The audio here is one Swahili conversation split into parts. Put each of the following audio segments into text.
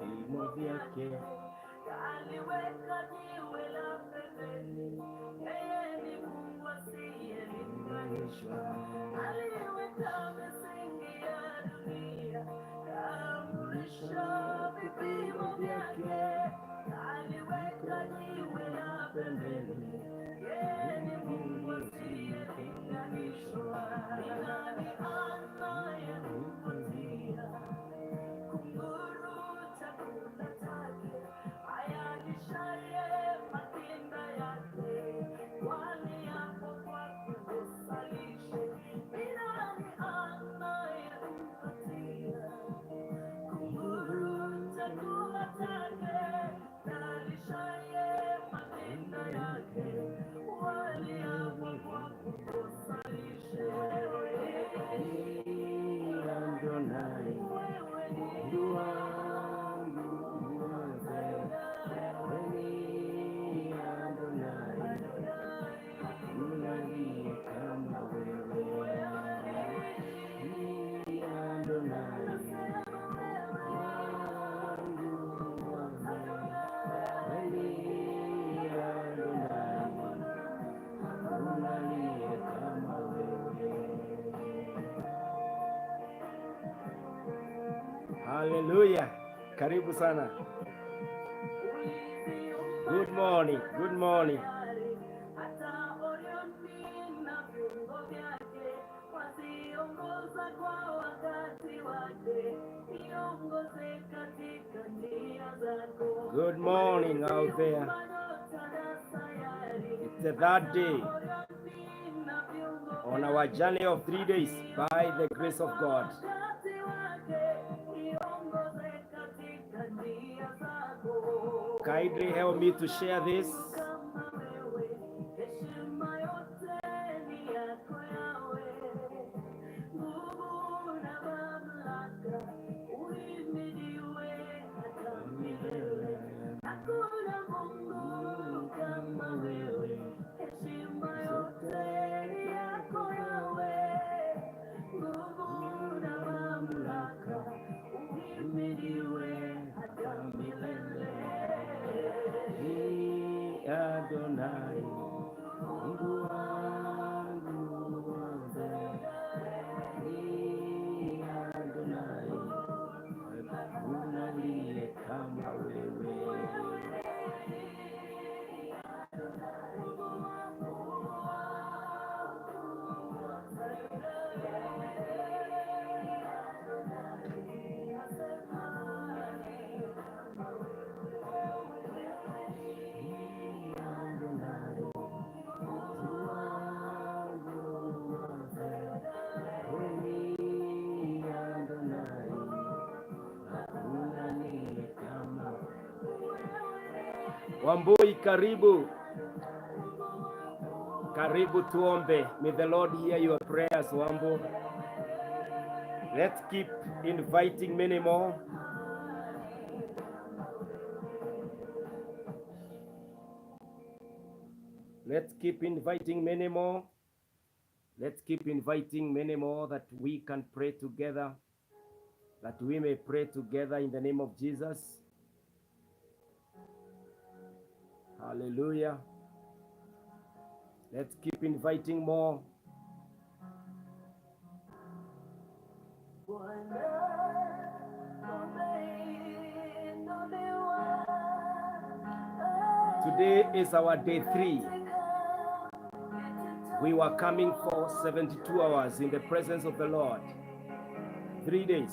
Vipimo vyake. Aliweka jiwe la pembeni, yeye ni Mungu asiyelinganishwa. Aliweka misingi ya dunia, kaamrisha vipimo vyake. Aliweka jiwe la pembeni, yeye ni Mungu asiyelinganishwa. Ni nani anayemvutia kunguru chakula chake, ayalishaye makinda yake, kwani hapo kwa kukosa lishe? Ni nani anayempatia kunguru chakula chake, alishaye makinda yake, waliapo kwa kukosa lishe? Adonai, Wewe ni Mungu wangu mwokozi. Wewe ni Adonai, hakuna aliye kama wewe. Ni Adonai, wangu mwokozi. Wewe ni Adonai, hakuna aliye kama wewe. Hallelujah. Karibu sana. Good morning. Good morning. Hata Orioni na viungo vyake waziongoza kwa wakati wake, iongoze katika njia zako. Good morning out there. Nyota na sayari, It's the third day Orioni na viungo on our journey of 3 days by the grace of God. wakati wake, iongoze katika njia zako. Kindly help me to share this. Kama wewe, heshima yote ni yako Yawe. Nguvu na mamlaka, uhimidiwe hata milele. Hakuna Mungu kama wewe, heshima yote ni yako Yawe. Nguvu na mamlaka, uhimidiwe hata milele. Ni Adonai, Mungu wangu mwokozi. Ni Adonai, hakuna aliye kama wewe. Ni Adonai, Mungu wangu mwokozi. Ni Adonai, hakuna aliye kama Wambui, karibu. Karibu tuombe. May the Lord hear your prayers, Wambo. Let's keep inviting many more. Let's keep inviting many more. Let's keep inviting many more that we can pray together, that we may pray together in the name of Jesus. Hallelujah. Let's keep inviting more. Bwana umeinuliwa Today is our day 3. We were coming for 72 hours in the presence of the Lord. 3 days.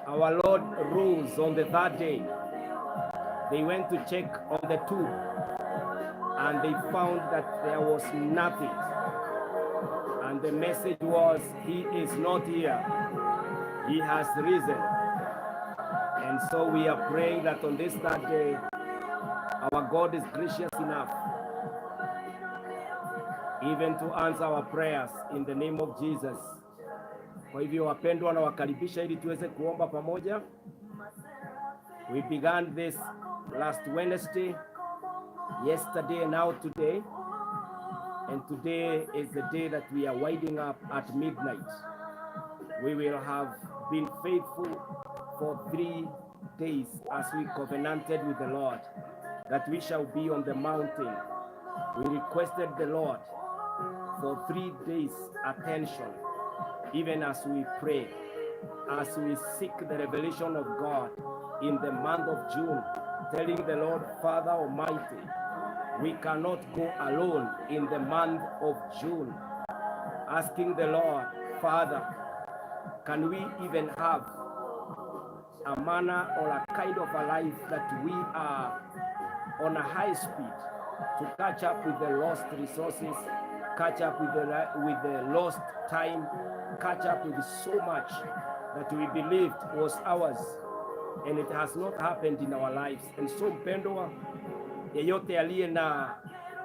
Our Lord rose on the third day. They went to check on the tomb and they found that there was nothing. And the message was, "He is not here, He has risen." And so we are praying that on this third day, our God is gracious enough even to answer our prayers in the name of Jesus. Kwa hivyo wapendwa, nawakaribisha ili tuweze kuomba pamoja. We began this last Wednesday, yesterday, and now today. And today is the day that we are winding up at midnight. We will have been faithful for 3 days as we covenanted with the Lord that we shall be on the mountain. We requested the Lord for 3 days attention, even as we pray, as we seek the revelation of God in the month of June, telling the Lord, "Father Almighty, we cannot go alone in the month of June." Asking the Lord, "Father, can we even have a manner or a kind of a life that we are on a high speed to catch up with the lost resources, catch up with the lost time, catch up with so much that we believed was ours and it has not happened in our lives?" And so mpendwa, yeyote aliye na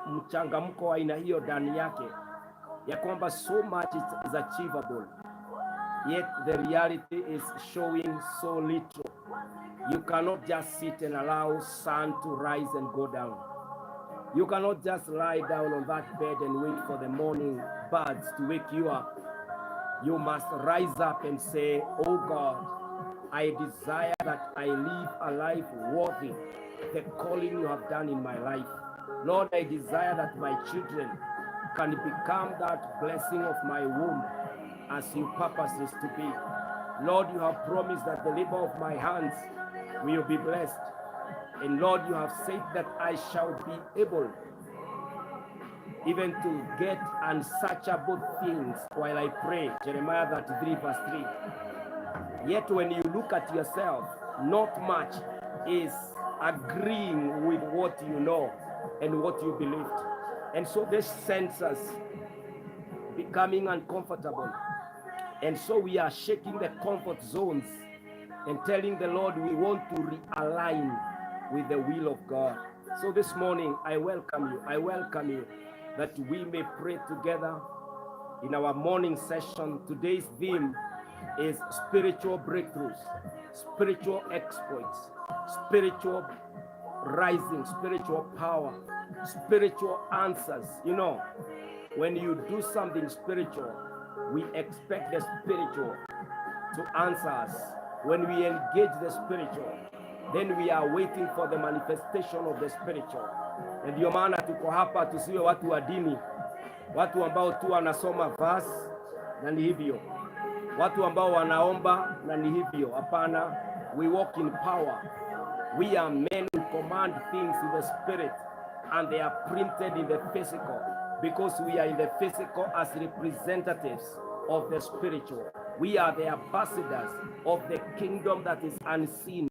mchangamko wa aina hiyo ndani yake ya kwamba so much is achievable, yet the reality is showing so little. You cannot just sit and allow sun to rise and go down. You cannot just lie down on that bed and wait for the morning birds to wake you up. You must rise up and say, "Oh God, I desire that I live a life worthy the calling you have done in my life. Lord, I desire that my children can become that blessing of my womb as you purposes to be. Lord, you have promised that the labor of my hands will be blessed. And Lord, you have said that I shall be able even to get unsearchable things while I pray." Jeremiah 33, verse 3. Yet when you look at yourself, not much is agreeing with what you know and what you believed. And so this sends us becoming uncomfortable. And so we are shaking the comfort zones and telling the Lord we want to realign with the will of God. So this morning, I welcome you. I welcome you that we may pray together in our morning session. Today's theme is spiritual breakthroughs, spiritual exploits, spiritual rising, spiritual power, spiritual answers. When you do something spiritual, we expect the spiritual to answer us. When we engage the spiritual, then we are waiting for the manifestation of the spiritual. Na ndio maana tuko hapa, tusiwe watu wa dini, watu ambao tu wanasoma verse na ni hivyo, watu ambao wanaomba na ni hivyo. Hapana, we walk in power. We are men who command things in the spirit and they are printed in the physical because we are in the physical as representatives of the spiritual. We are the ambassadors of the kingdom that is unseen.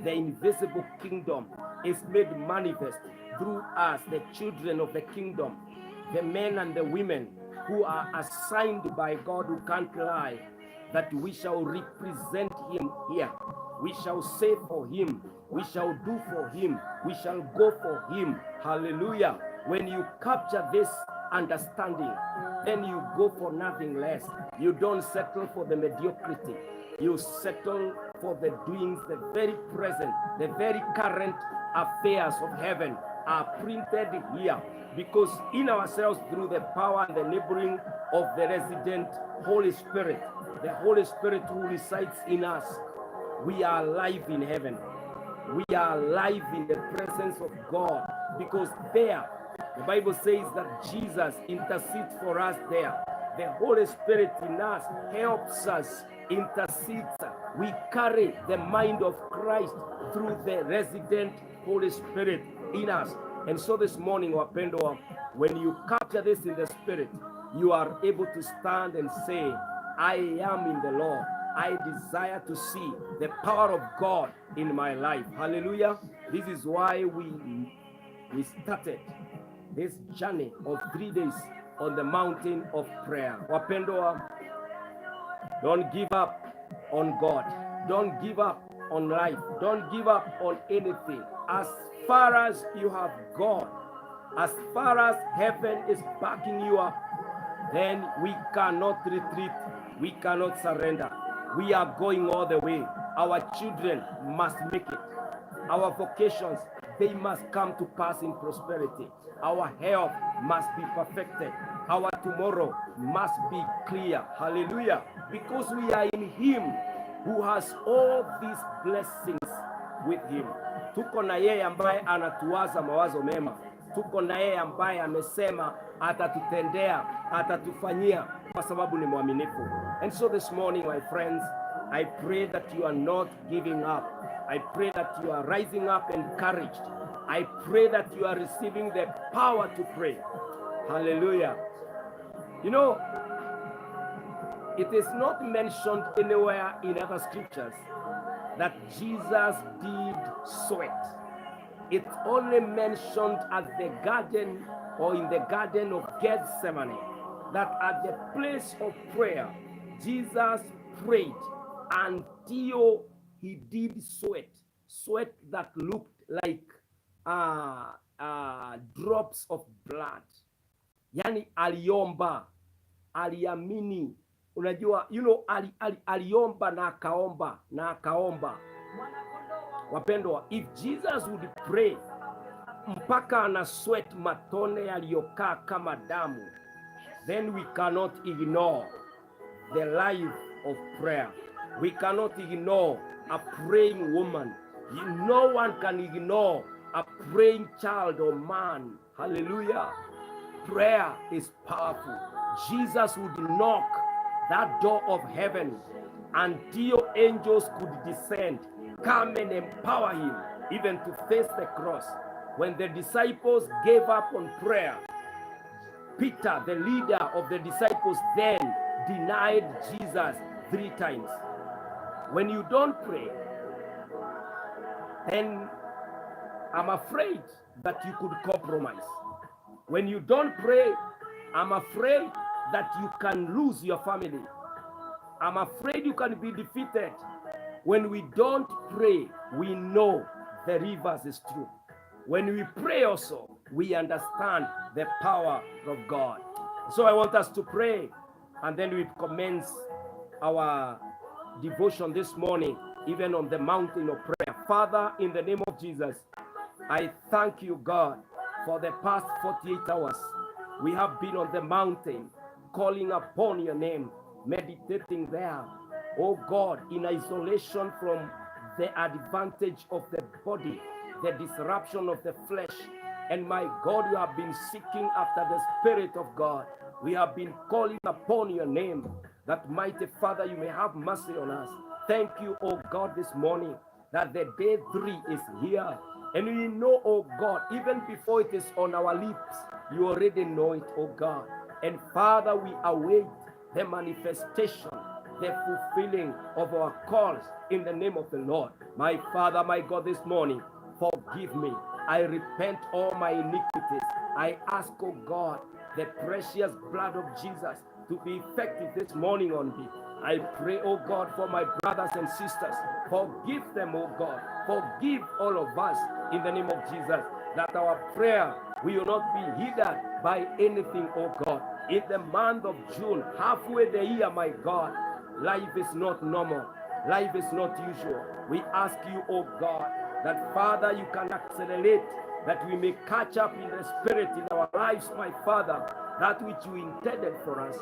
The invisible kingdom is made manifest through us, the children of the kingdom, the men and the women who are assigned by God, who can't lie, that we shall represent him here. We shall say for him, we shall do for him, we shall go for him. Hallelujah. When you capture this understanding, then you go for nothing less. You don't settle for the mediocrity. You settle for the doings, the very present, the very current affairs of heaven are printed here because in ourselves, through the power and the enabling of the resident Holy Spirit, the Holy Spirit who resides in us, we are alive in heaven. We are alive in the presence of God because there, the Bible says that Jesus intercedes for us there. The Holy Spirit in us helps us, intercedes. We carry the mind of Christ through the resident Holy Spirit in us. And so this morning, wapendwa, when you capture this in the spirit, you are able to stand and say, "I am in the Lord. I desire to see the power of God in my life." Hallelujah. This is why we started this journey of 3 days on the mountain of prayer. Wapendwa, don't give up on God. Don't give up on life. Don't give up on anything. As far as you have God, as far as heaven is backing you up, then we cannot retreat. We cannot surrender. We are going all the way. Our children must make it. Our vocations, they must come to pass in prosperity. Our health must be perfected. Our tomorrow must be clear. Hallelujah. Because we are in Him. who has all these blessings with him. Tuko na yeye ambaye anatuwaza mawazo mema. Tuko na yeye ambaye amesema atatutendea, atatufanyia kwa sababu ni mwaminifu. And so this morning, my friends, I pray that you are not giving up. I pray that you are rising up encouraged. I pray that you are receiving the power to pray. Hallelujah. It is not mentioned anywhere in other scriptures that Jesus did sweat. It's only mentioned at the garden or in the Garden of Gethsemane that at the place of prayer, Jesus prayed until he did sweat, sweat that looked like drops of blood. Yani aliomba, aliamini. Unajua, aliomba na akaomba na akaomba. Wapendwa, if Jesus would pray mpaka ana sweat matone yaliyokaa kama damu, then we cannot ignore the life of prayer. We cannot ignore a praying woman. No one can ignore a praying child or man. Hallelujah. Prayer is powerful. Jesus would knock that door of heaven until angels could descend, come and empower him even to face the cross. When the disciples gave up on prayer, Peter, the leader of the disciples, then denied Jesus three times. When you don't pray, then I'm afraid that you could compromise. When you don't pray, I'm afraid that you can lose your family. I'm afraid you can be defeated. When we don't pray, we know the reverse is true. When we pray also, we understand the power of God. So I want us to pray, and then we commence our devotion this morning, even on the mountain of prayer. Father, in the name of Jesus, I thank you, God, for the past 48 hours. We have been on the mountain, calling upon your name, meditating there. Oh God, in isolation from the advantage of the body, the disruption of the flesh. And my God, we have been seeking after the Spirit of God. We have been calling upon your name, that, mighty Father, you may have mercy on us. Thank you, oh God, this morning that the day three is here. And we know, oh God, even before it is on our lips, you already know it, oh God. And Father, we await the manifestation, the fulfilling of our calls in the name of the Lord. My Father, my God, this morning, forgive me. I repent all my iniquities. I ask, oh God, the precious blood of Jesus to be effective this morning on me. I pray, oh God, for my brothers and sisters. Forgive them, oh God. Forgive all of us in the name of Jesus, that our prayer will not be hindered by anything, oh God. In the month of June, halfway the year, my God, life is not normal. Life is not usual. We ask you, oh God, that Father, you can accelerate, that we may catch up in the spirit in our lives, my Father, that which you intended for us.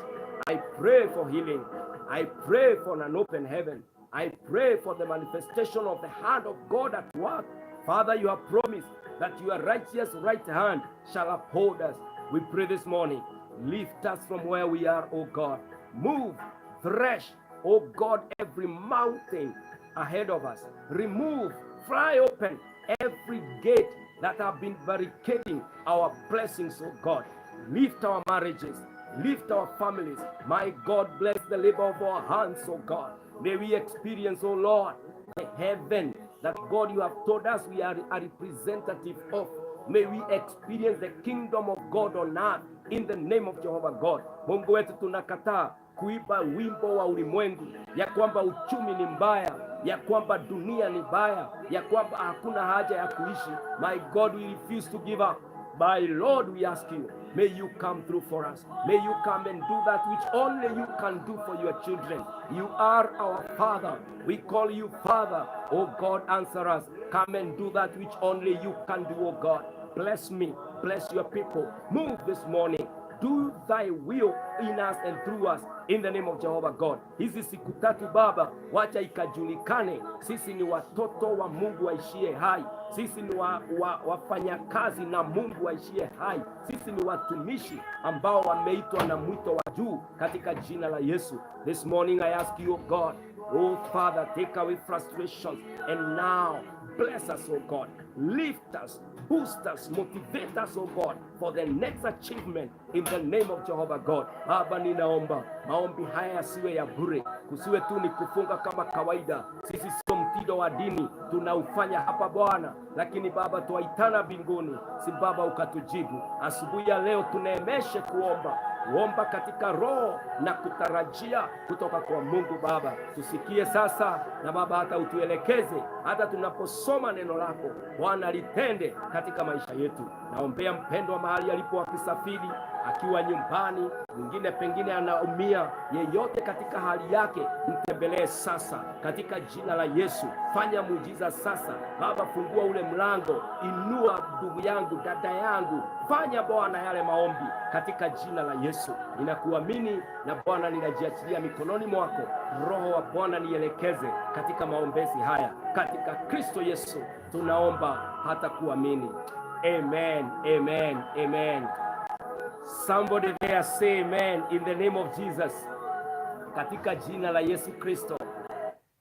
I pray for healing. I pray for an open heaven. I pray for the manifestation of the hand of God at work. Father, you have promised that your righteous right hand shall uphold us. We pray this morning, lift us from where we are, O God. Move, thresh, O God, every mountain ahead of us. Remove, fly open every gate that have been barricading our blessings, O God. Lift our marriages, lift our families. My God, bless the labor of our hands, O God. May we experience, O Lord, the heaven that God you have told us we are a representative of. May we experience the kingdom of God on earth in the name of Jehovah God. Mungu wetu, tunakataa kuimba wimbo wa ulimwengu ya kwamba uchumi ni mbaya, ya kwamba dunia ni mbaya, ya kwamba hakuna haja ya kuishi. My God, we refuse to give up. My Lord, we ask you, may you come through for us. May you come and do that which only you can do for your children. You are our Father. We call you Father. Oh God, answer us. Come and do that which only you can do, oh God. Bless me. Bless your people. Move this morning. Do thy will in us and through us in the name of Jehovah God. Hizi siku 3 Baba, wacha ikajulikane sisi ni watoto wa Mungu aishie hai. Sisi ni wafanyakazi na Mungu aishie hai. Sisi ni watumishi ambao wameitwa na mwito wa juu katika jina la Yesu. This morning I ask you, God, oh Father, take away frustrations and now bless us, oh God. Lift us, boost us, motivate us, oh God, for the next achievement in the name of Jehovah God. Baba, ninaomba maombi haya yasiwe ya bure, kusiwe tu ni kufunga kama kawaida. Sisi sio mtindo wa dini tunaufanya hapa Bwana, lakini Baba twaitana mbinguni, si Baba ukatujibu. Asubuhi ya leo tuneemeshe kuomba kuomba katika roho na kutarajia kutoka kwa Mungu Baba. Tusikie sasa na Baba, hata utuelekeze hata tunaposoma neno lako Bwana, litende katika maisha yetu. Naombea mpendwa mahali alipo akisafiri, akiwa nyumbani, mwingine pengine anaumia, yeyote katika hali yake, mtembelee sasa katika jina la Yesu. Fanya muujiza sasa Baba, fungua ule mlango, inua ndugu yangu, dada yangu, fanya Bwana yale maombi katika jina la Yesu. Ninakuamini na Bwana, ninajiachilia mikononi mwako. Roho wa Bwana nielekeze katika maombezi haya, katika Kristo Yesu tunaomba hata kuamini. Amen, amen, amen. Somebody there say amen in the name of Jesus. Katika jina la Yesu Kristo.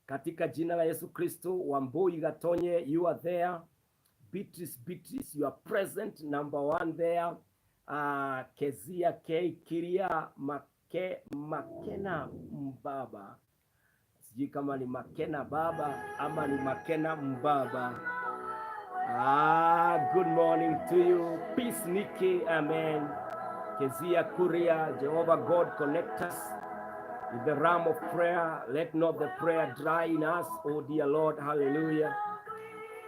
Katika jina la Yesu Kristo. Wambui Gatonye, you are there. Beatrice, Beatrice, you are present, number one there. Kezia K Kiria Makena Mbaba, sijui kama ni Makena Baba ama ni Makena Mbaba. Ah, good morning to you. Peace Nikki, amen. Kezia Kuria, Jehovah God connect us in the realm of prayer. Let not the prayer dry in us, oh dear Lord, hallelujah.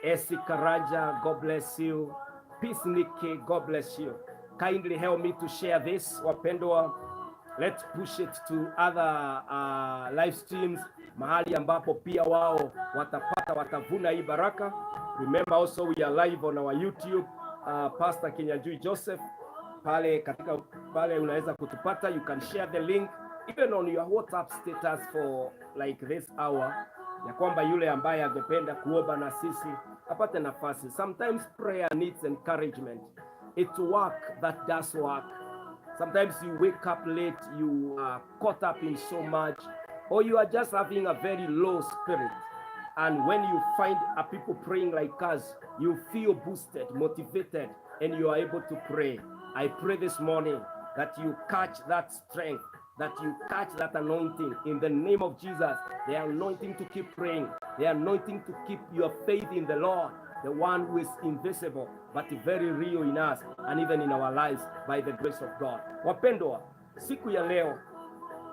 Esi Karaja, God bless you. Peace Nikki, God bless you. Kindly help me to share this, wapendwa. Let's push it to other live streams, mahali ambapo pia wao watapata watavuna hii baraka. Remember also we are live on our YouTube, Pastor Kinyanjui Joseph pale katika pale unaweza kutupata. You can share the link even on your WhatsApp status for like this hour, ya kwamba yule ambaye angependa kuomba na sisi apate nafasi. Sometimes prayer needs encouragement. It's work that does work. Sometimes you wake up late, you are caught up in so much, or you are just having a very low spirit. And when you find a people praying like us, you feel boosted, motivated, and you are able to pray. I pray this morning that you catch that strength, that you catch that anointing in the name of Jesus. The anointing to keep praying, the anointing to keep your faith in the Lord, the one who is invisible but very real in us and even in our lives by the grace of God. Wapendwa, siku ya leo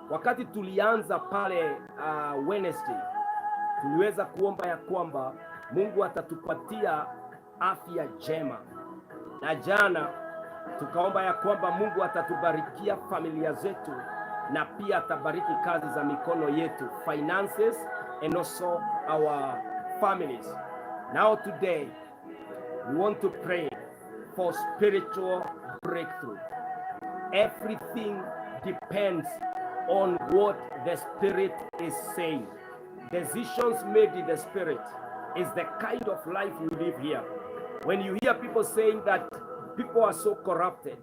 wakati tulianza pale Wednesday tuliweza kuomba ya kwamba Mungu atatupatia afya njema, na jana tukaomba ya kwamba Mungu atatubarikia familia zetu na pia atabariki kazi za mikono yetu, finances and also our families. Now today we want to pray for spiritual breakthrough. Everything depends on what the Spirit is saying. Decisions made in the Spirit is the kind of life we live here. When you hear people saying that people are so corrupted,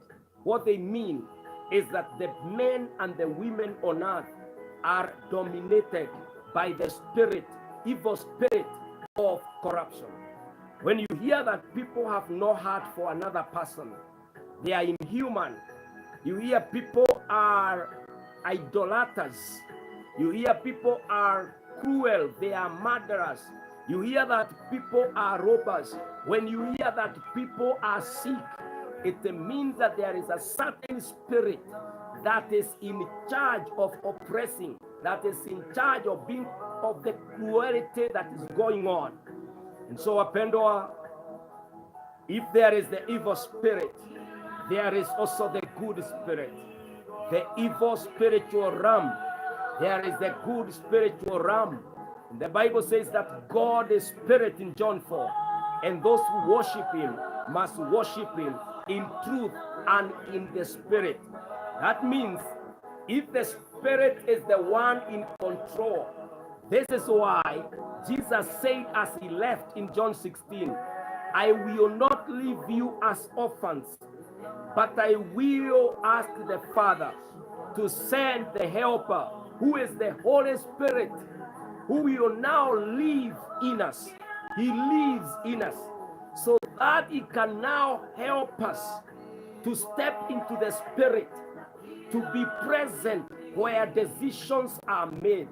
what they mean is that the men and the women on earth are dominated by the spirit, evil spirit of corruption. When you hear that people have no heart for another person, they are inhuman. You hear people are idolaters. You hear people are cruel, they are murderers. You hear that people are robbers. When you hear that people are sick, it means that there is a certain spirit that is in charge of oppressing, that is in charge of being of the cruelty that is going on. And so, wapendwa, if there is the evil spirit, there is also the good spirit. The evil spiritual realm, there is the good spiritual realm. And the Bible says that God is spirit in John 4, and those who worship him must worship him in truth and in the spirit. That means if the Spirit is the one in control, this is why Jesus said as he left in John 16, "I will not leave you as orphans, but I will ask the Father to send the Helper, who is the Holy Spirit, who will now live in us." He lives in us so that he can now help us to step into the Spirit, to be present where decisions are made,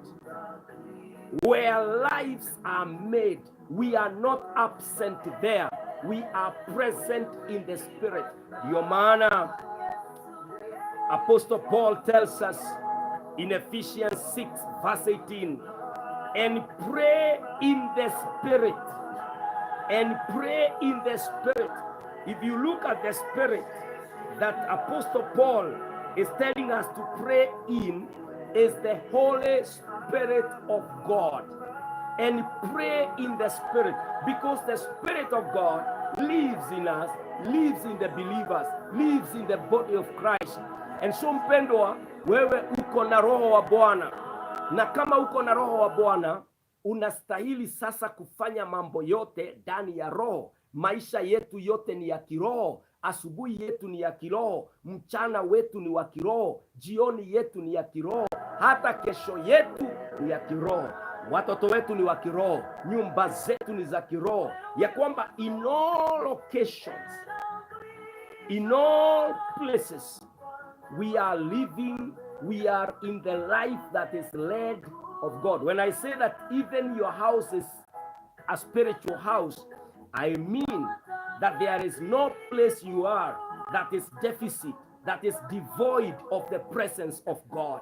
where lives are made. We are not absent there. We are present in the Spirit. Ndio maana Apostle Paul tells us in Ephesians 6 verse 18, "And pray in the Spirit." And pray in the Spirit. If you look at the Spirit that Apostle Paul is telling us to pray in, is the Holy Spirit of God. And pray in the Spirit, because the Spirit of God lives in us, lives in the believers, lives in the body of Christ. And so mpendwa, wewe uko na Roho wa Bwana, na kama uko na Roho wa Bwana, unastahili sasa kufanya mambo yote ndani ya Roho. Maisha yetu yote ni ya kiroho. Asubuhi yetu ni ya kiroho, mchana wetu ni wa kiroho, jioni yetu ni ya kiroho, hata kesho yetu ni ya kiroho. Watoto wetu ni wa kiroho, nyumba zetu ni za kiroho, ya kwamba in all occasions, in all places, we are living, we are in the life that is led of God. When I say that even your house is a spiritual house, I mean that there is no place you are that is deficit, that is devoid of the presence of God.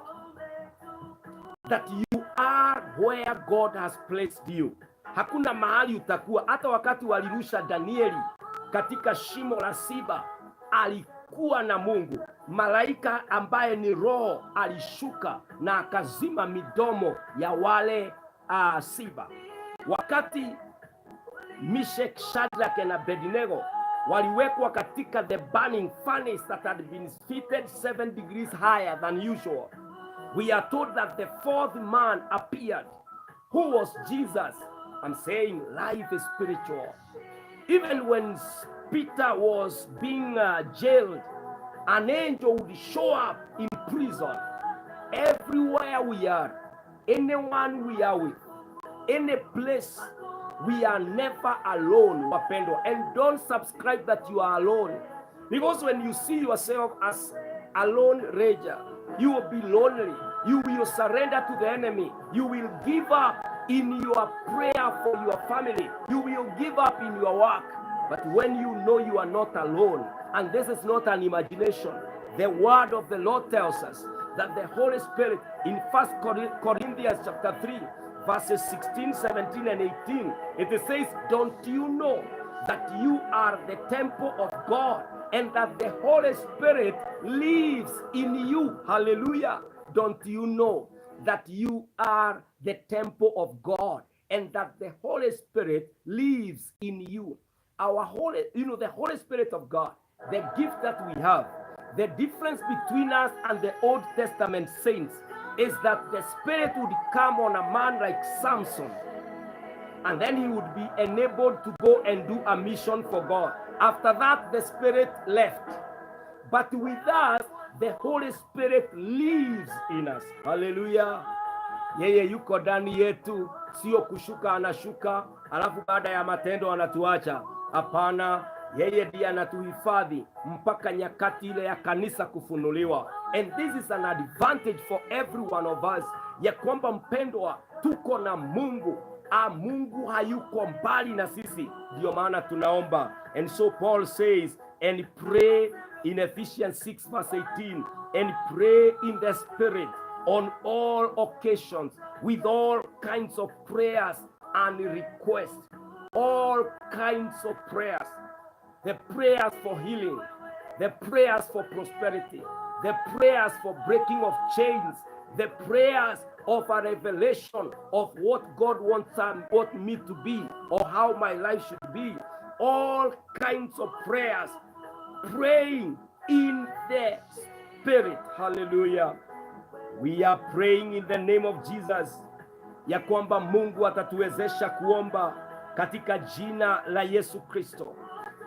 That you are where God has placed you. Hakuna mahali utakuwa. Hata wakati walirusha Danieli katika shimo la simba, alikuwa na Mungu. Malaika ambaye ni Roho alishuka na akazima midomo ya wale simba. Wakati Meshach, Shadrach and Abednego waliwekwa katika the burning furnace that had been fitted 7 degrees higher than usual, we are told that the fourth man appeared, who was Jesus. I'm saying life is spiritual. Even when Peter was being jailed, an angel would show up in prison. Everywhere we are, anyone we are with, any place, we are never alone, wapendwa. And don't subscribe that you are alone. Because when you see yourself as a lone ranger, you will be lonely. You will surrender to the enemy. You will give up in your prayer for your family. You will give up in your work. But when you know you are not alone, and this is not an imagination, the word of the Lord tells us that the Holy Spirit in First Corinthians chapter 3, verses 16, 17, and 18, it says, "Don't you know that you are the temple of God and that the Holy Spirit lives in you?" Hallelujah. Don't you know that you are the temple of God and that the Holy Spirit lives in you? Our Holy, you know, the Holy Spirit of God, the gift that we have, the difference between us and the Old Testament saints is that the Spirit would come on a man like Samson, and then he would be enabled to go and do a mission for God. After that, the Spirit left. But with us, the Holy Spirit lives in us. Hallelujah. Yeye yuko ndani yetu, sio kushuka anashuka, alafu baada ya matendo anatuacha. Hapana, yeye ndiye anatuhifadhi mpaka nyakati ile ya kanisa kufunuliwa. And this is an advantage for every one of us, ya kwamba mpendwa, tuko na Mungu. Ah, Mungu hayuko mbali na sisi, ndio maana tunaomba. And so Paul says, "And pray," in Ephesians 6 verse 18, "and pray in the Spirit on all occasions with all kinds of prayers and requests." All kinds of prayers. The prayers for healing, the prayers for prosperity, the prayers for breaking of chains, the prayers of a revelation of what God wants what me to be or how my life should be. All kinds of prayers, praying in the Spirit. Hallelujah. We are praying in the name of Jesus ya kwamba Mungu atatuwezesha kuomba katika jina la Yesu Kristo.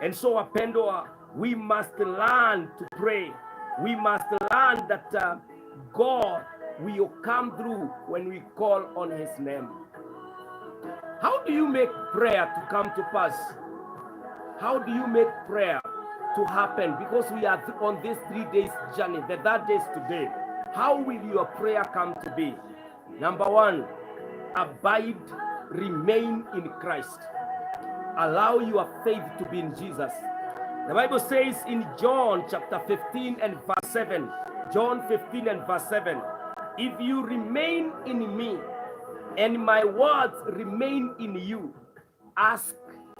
And so wapendwa, we must learn to pray. We must learn that God will come through when we call on his name. How do you make prayer to come to pass? How do you make prayer to happen? Because we are on this 3 days journey, the third day is today. How will your prayer come to be? Number one, abide, remain in Christ. Allow your faith to be in Jesus. The Bible says in John chapter 15 and verse 7, John 15 and verse 7, "If you remain in me and my words remain in you, ask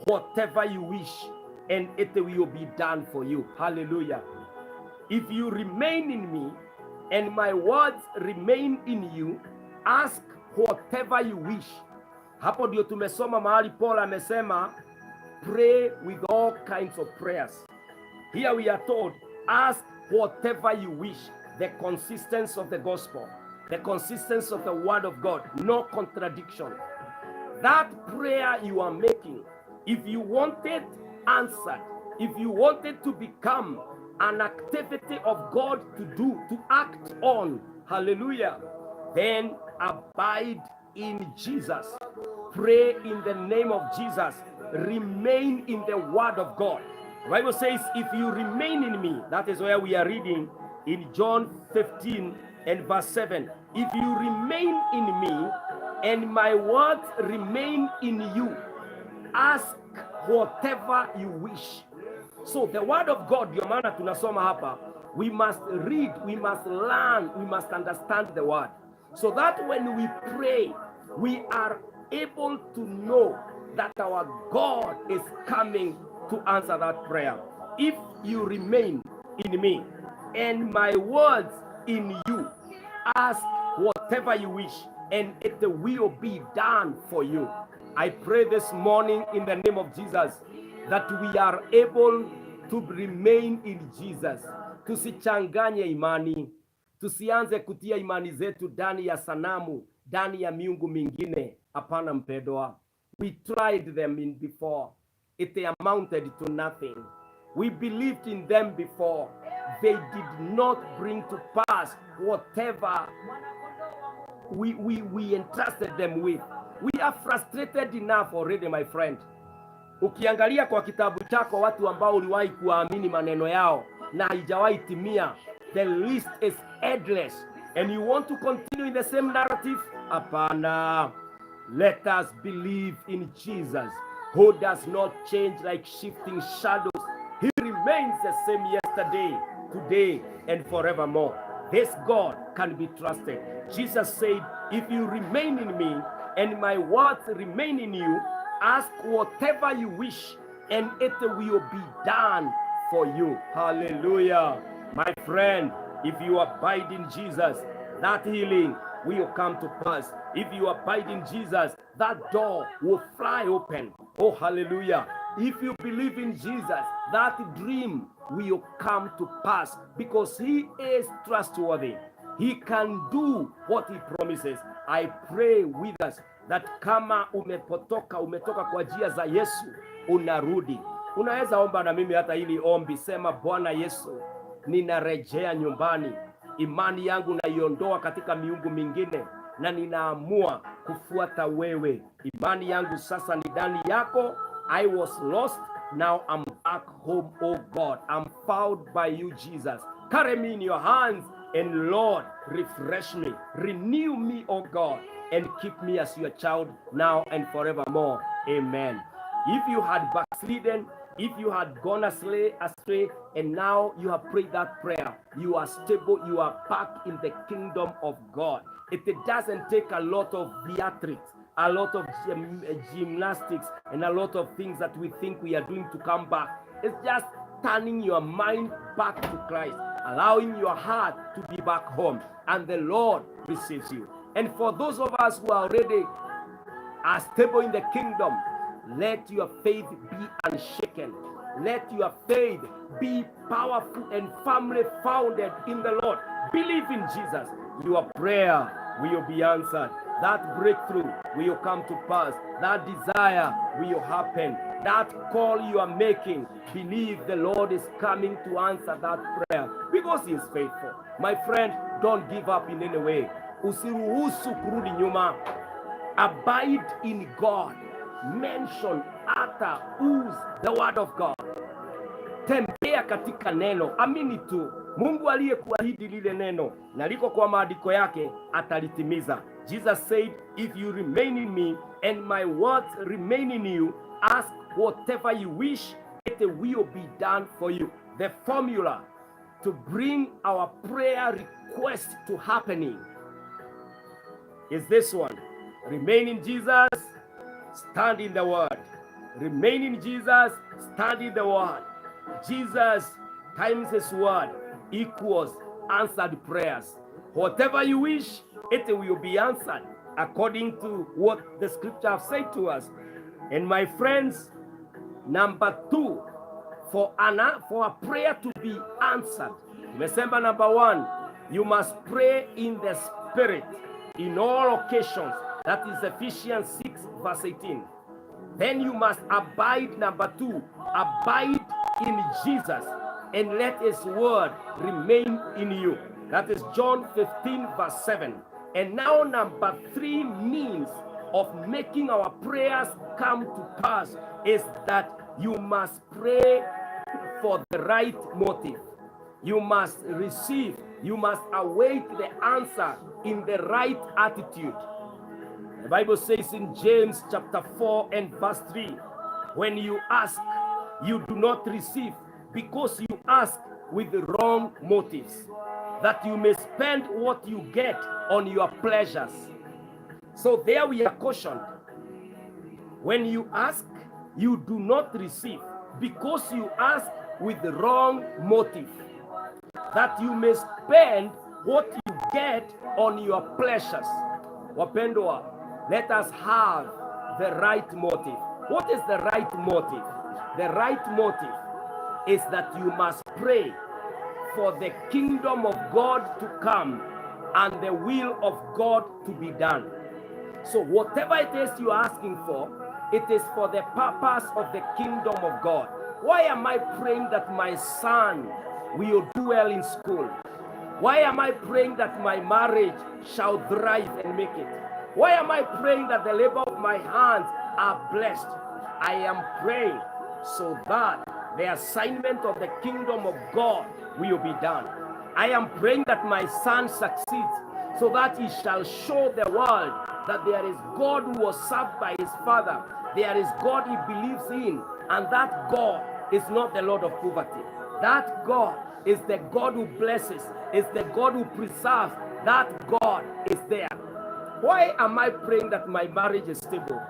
whatever you wish and it will be done for you." Hallelujah. If you remain in me and my words remain in you, ask whatever you wish. Hapo ndio tumesoma mahali Paul amesema, "Pray with all kinds of prayers." Here we are told, "Ask whatever you wish." The consistency of the gospel, the consistency of the word of God, no contradiction. That prayer you are making, if you want it answered, if you want it to become an activity of God to do, to act on, hallelujah, then abide in Jesus. Pray in the name of Jesus. Remain in the word of God. The Bible says, "If you remain in me," that is where we are reading in John 15 and verse 7. "If you remain in me and my words remain in you, ask whatever you wish." So the word of God, ndio maana tunasoma hapa, we must read, we must learn, we must understand the word, so that when we pray, we are able to know that our God is coming to answer that prayer. "If you remain in me and my words in you, ask whatever you wish and it will be done for you." I pray this morning in the name of Jesus that we are able to remain in Jesus. Tusichanganye imani, tusianze kutia imani zetu ndani ya sanamu, ndani ya miungu mingine. Hapana mpendwa, we tried them in before, it amounted to nothing. We believed in them before, they did not bring to pass whatever we entrusted them with. We are frustrated enough already, my friend. Ukiangalia kwa kitabu chako watu ambao uliwahi kuamini maneno yao na haijawahi timia, the list is endless, and you want to continue in the same narrative? Hapana. Let us believe in Jesus, who does not change like shifting shadows. He remains the same yesterday, today, and forevermore. This God can be trusted. Jesus said, "If you remain in me and my words remain in you, ask whatever you wish and it will be done for you." Hallelujah. My friend, if you abide in Jesus, that healing will come to pass. If you abide in Jesus, that door will fly open. Oh, hallelujah. If you believe in Jesus, that dream will come to pass because he is trustworthy. He can do what he promises. I pray with us that kama umepotoka, umetoka kwa njia za Yesu, unarudi. Unaweza omba na mimi hata hili ombi, sema, "Bwana Yesu, ninarejea nyumbani. Imani yangu naiondoa katika miungu mingine na ninaamua kufuata wewe. Imani yangu sasa ni ndani yako. I was lost, now I'm back home, oh God. I'm found by you, Jesus. Carry me in your hands and Lord, refresh me, renew me, oh God, and keep me as your child now and forevermore. Amen." If you had backslidden, if you had gone astray, and now you have prayed that prayer, you are stable, you are back in the kingdom of God. It doesn't take a lot of theatrics, a lot of gymnastics, and a lot of things that we think we are doing to come back. It's just turning your mind back to Christ, allowing your heart to be back home, and the Lord receives you. And for those of us who are already are stable in the kingdom, let your faith be unshaken. shaken. Let your faith be powerful and firmly founded in the Lord. Believe in Jesus. Your prayer will be answered. That breakthrough will come to pass. That desire will happen. That call you are making, believe the Lord is coming to answer that prayer because He is faithful. My friend, don't give up in any way. Usiruhusu kurudi nyuma. Abide in God. Mention, utter, ooze the word of God. Tembea katika neno, amini tu. Mungu aliyekuahidi lile neno na liko kwa maandiko yake atalitimiza. Jesus said, "If you remain in me and my words remain in you, ask whatever you wish, it will be done for you." The formula to bring our prayer request to happening is this one: remain in Jesus, stand in the word. Remain in Jesus, stand in the word. Jesus times his word equals answered prayers. Whatever you wish, it will be answered according to what the scripture have said to us. And my friends, number two, for a prayer to be answered. Tumesema number one, you must pray in the spirit in all occasions. That is Ephesians 6, verse 18. Then you must abide, number two, abide in Jesus and let his word remain in you. That is John 15, verse 7. And now, number three means of making our prayers come to pass is that you must pray for the right motive. You must receive, you must await the answer in the right attitude. The Bible says in James chapter 4 and verse 3, "When you ask, you do not receive because you ask with the wrong motives, that you may spend what you get on your pleasures." So there we are cautioned. When you ask, you do not receive because you ask with the wrong motive, that you may spend what you get on your pleasures. Wapendwa, let us have the right motive. What is the right motive? The right motive is that you must pray for the kingdom of God to come and the will of God to be done. So, whatever it is you are asking for, it is for the purpose of the kingdom of God. Why am I praying that my son will do well in school? Why am I praying that my marriage shall thrive and make it? Why am I praying that the labor of my hands are blessed? I am praying so that the assignment of the kingdom of God will be done. I am praying that my son succeeds so that he shall show the world that there is God who was served by his father. There is God he believes in, and that God is not the Lord of poverty. That God is the God who blesses, is the God who preserves. That God is there. Why am I praying that my marriage is stable?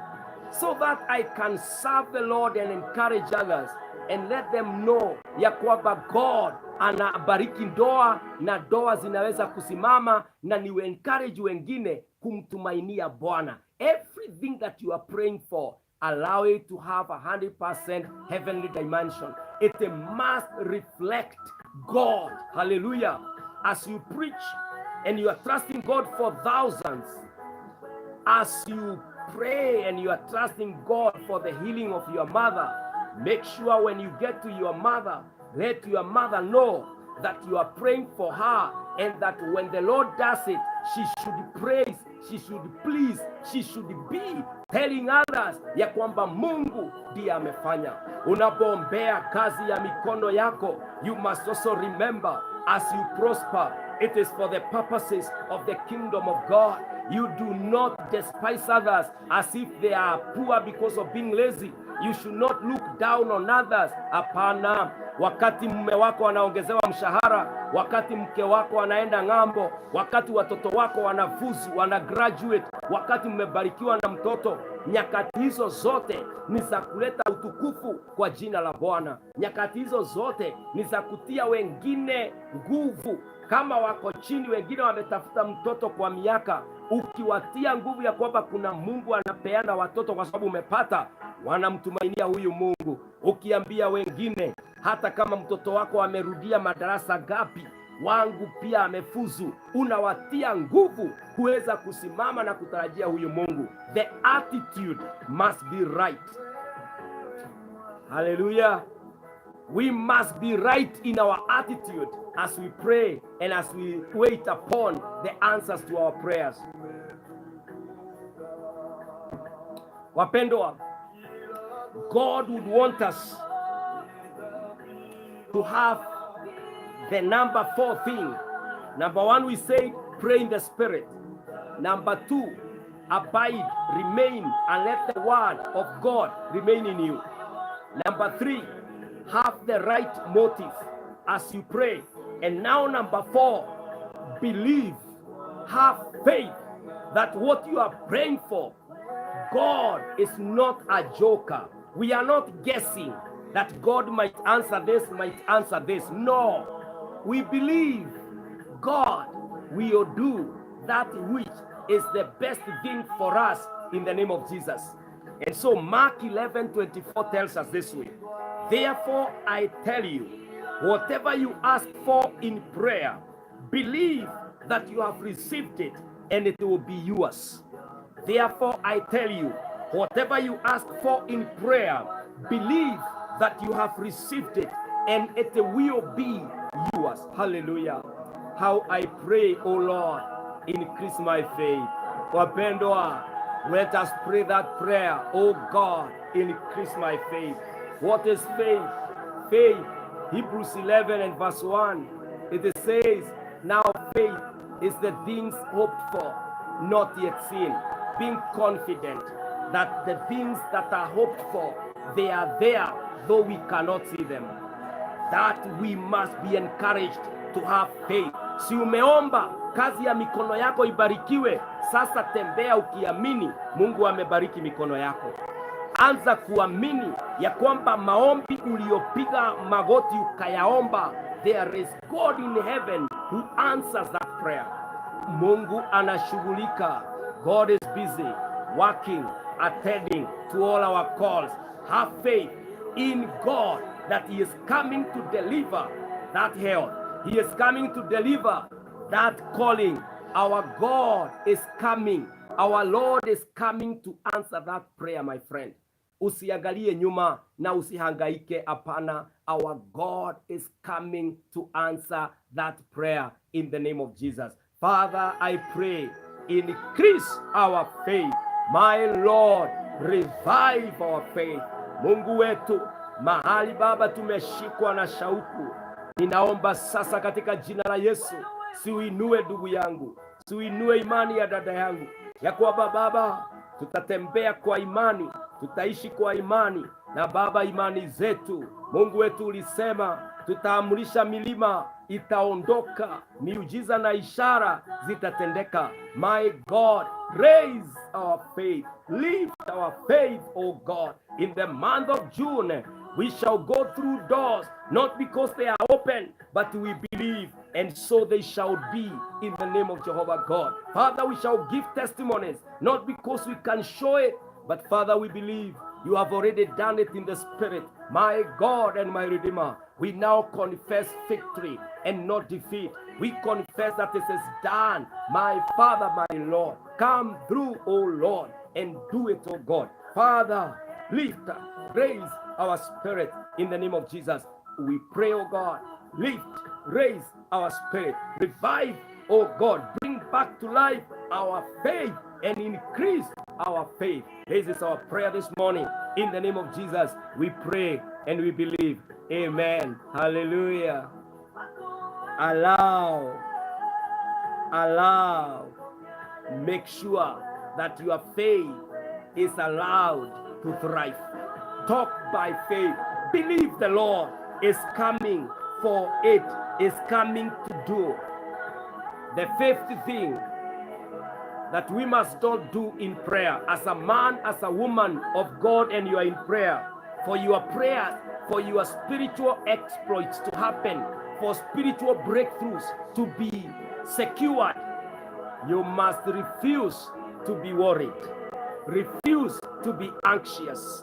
So that I can serve the Lord and encourage others and let them know ya kwamba God anabariki ndoa na ndoa zinaweza kusimama na ni encourage wengine kumtumainia Bwana. Everything that you are praying for, allow it to have 100% heavenly dimension. It must reflect God. Hallelujah. As you preach and you are trusting God for thousands, as you pray and you are trusting God for the healing of your mother, make sure when you get to your mother, let your mother know that you are praying for her and that when the Lord does it, she should praise, she should please, she should be telling others ya kwamba Mungu ndiye amefanya. Unapoombea kazi ya mikono yako, you must also remember, as you prosper, it is for the purposes of the kingdom of God. You do not despise others as if they are poor because of being lazy. You should not look down on others. Hapana. Wakati mume wako anaongezewa mshahara, wakati mke wako anaenda ng'ambo, wakati watoto wako wanafuzu, wana graduate, wakati mmebarikiwa na mtoto, nyakati hizo zote ni za kuleta utukufu kwa jina la Bwana. Nyakati hizo zote ni za kutia wengine nguvu. Kama wako chini, wengine wametafuta mtoto kwa miaka, ukiwatia nguvu ya kwamba kuna Mungu anapeana watoto kwa sababu umepata, Wanamtumainia huyu Mungu. Ukiambia wengine, hata kama mtoto wako amerudia madarasa gapi, wangu pia amefuzu, unawatia nguvu kuweza kusimama na kutarajia huyu Mungu. The attitude must be right. Hallelujah. We must be right in our attitude as we pray and as we wait upon the answers to our prayers. Wapendwa, God would want us to have the number four thing. Number one, we said, pray in the spirit. Number two, abide, remain, and let the word of God remain in you. Number three, have the right motive as you pray. And now, number four, believe, have faith that what you are praying for, God is not a joker. We are not guessing that God might answer this, might answer this. No, we believe God will do that which is the best thing for us in the name of Jesus. And so Mark 11:24 tells us this way: "Therefore, I tell you, whatever you ask for in prayer, believe that you have received it and it will be yours." Therefore, I tell you, whatever you ask for in prayer, believe that you have received it and it will be yours. Hallelujah. How I pray, O Lord, increase my faith. Wapendwa, let us pray that prayer. Oh God, increase my faith. What is faith? Faith, Hebrews 11 and verse 1. It says, "Now faith is the things hoped for, not yet seen." Being confident that the things that are hoped for, they are there, though we cannot see them. That we must be encouraged to have faith. Si umeomba kazi ya mikono yako ibarikiwe? Sasa tembea ukiamini Mungu amebariki mikono yako. Anza kuamini ya kwamba maombi uliyopiga magoti ukayaomba, there is God in heaven who answers that prayer. Mungu anashughulika. God is busy working, attending to all our calls. Have faith in God that He is coming to deliver that health. He is coming to deliver that calling. Our God is coming. Our Lord is coming to answer that prayer, my friend. Usiangalie nyuma na usihangaike. Hapana, our God is coming to answer that prayer in the name of Jesus. Father, I pray, increase our faith. My Lord, revive our faith. Mungu wetu, mahali Baba tumeshikwa na shauku, ninaomba sasa katika jina la Yesu, siuinue ndugu yangu, siuinue imani ya dada yangu, ya kwamba Baba tutatembea kwa imani, tutaishi kwa imani, na Baba, imani zetu, Mungu wetu ulisema tutaamrisha milima itaondoka, miujiza na ishara zitatendeka. My God, raise our faith, lift our faith, oh God. In the month of June, we shall go through doors, not because they are open, but we believe, and so they shall be in the name of Jehovah God. Father, we shall give testimonies, not because we can show it, but Father, we believe you have already done it in the spirit. My God and my Redeemer, we now confess victory and not defeat. We confess that it is done. My Father, my Lord, come through, O Lord, and do it, O God. Father, lift, raise our spirit in the name of Jesus. We pray, O God, lift, raise our spirit, revive, O God, bring back to life our faith and increase our faith. This is our prayer this morning. In the name of Jesus, we pray and we believe. Amen. Hallelujah. Allow, allow, make sure that your faith is allowed to thrive. Talk by faith. Believe the Lord is coming for it, is coming to do. The fifth thing that we must not do in prayer, as a man, as a woman of God, and you are in prayer, for your prayers, for your spiritual exploits to happen, for spiritual breakthroughs to be secured, you must refuse to be worried, refuse to be anxious.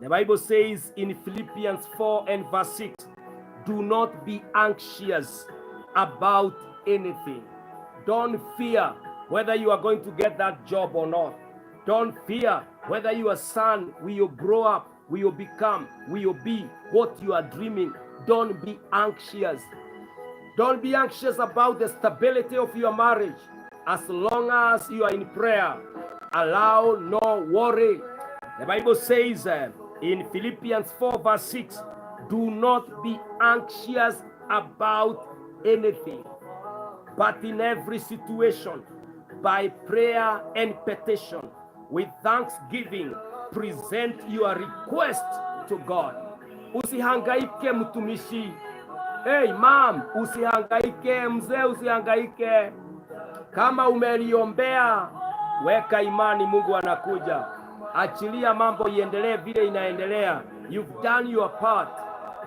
The Bible says in Philippians 4 and verse 6, "Do not be anxious about anything." Don't fear whether you are going to get that job or not. Don't fear whether your son will grow up, will become, will be what you are dreaming. Don't be anxious. Don't be anxious about the stability of your marriage. As long as you are in prayer, allow no worry. The Bible says in Philippians 4, verse 6, "Do not be anxious about anything, but in every situation, by prayer and petition, with thanksgiving, present your request to God." Usihangaike, mtumishi. Hey, mum, usihangaike, mzee, usihangaike. Kama umeliombea, weka imani, Mungu anakuja. Achilia mambo iendelee vile inaendelea. You've done your part.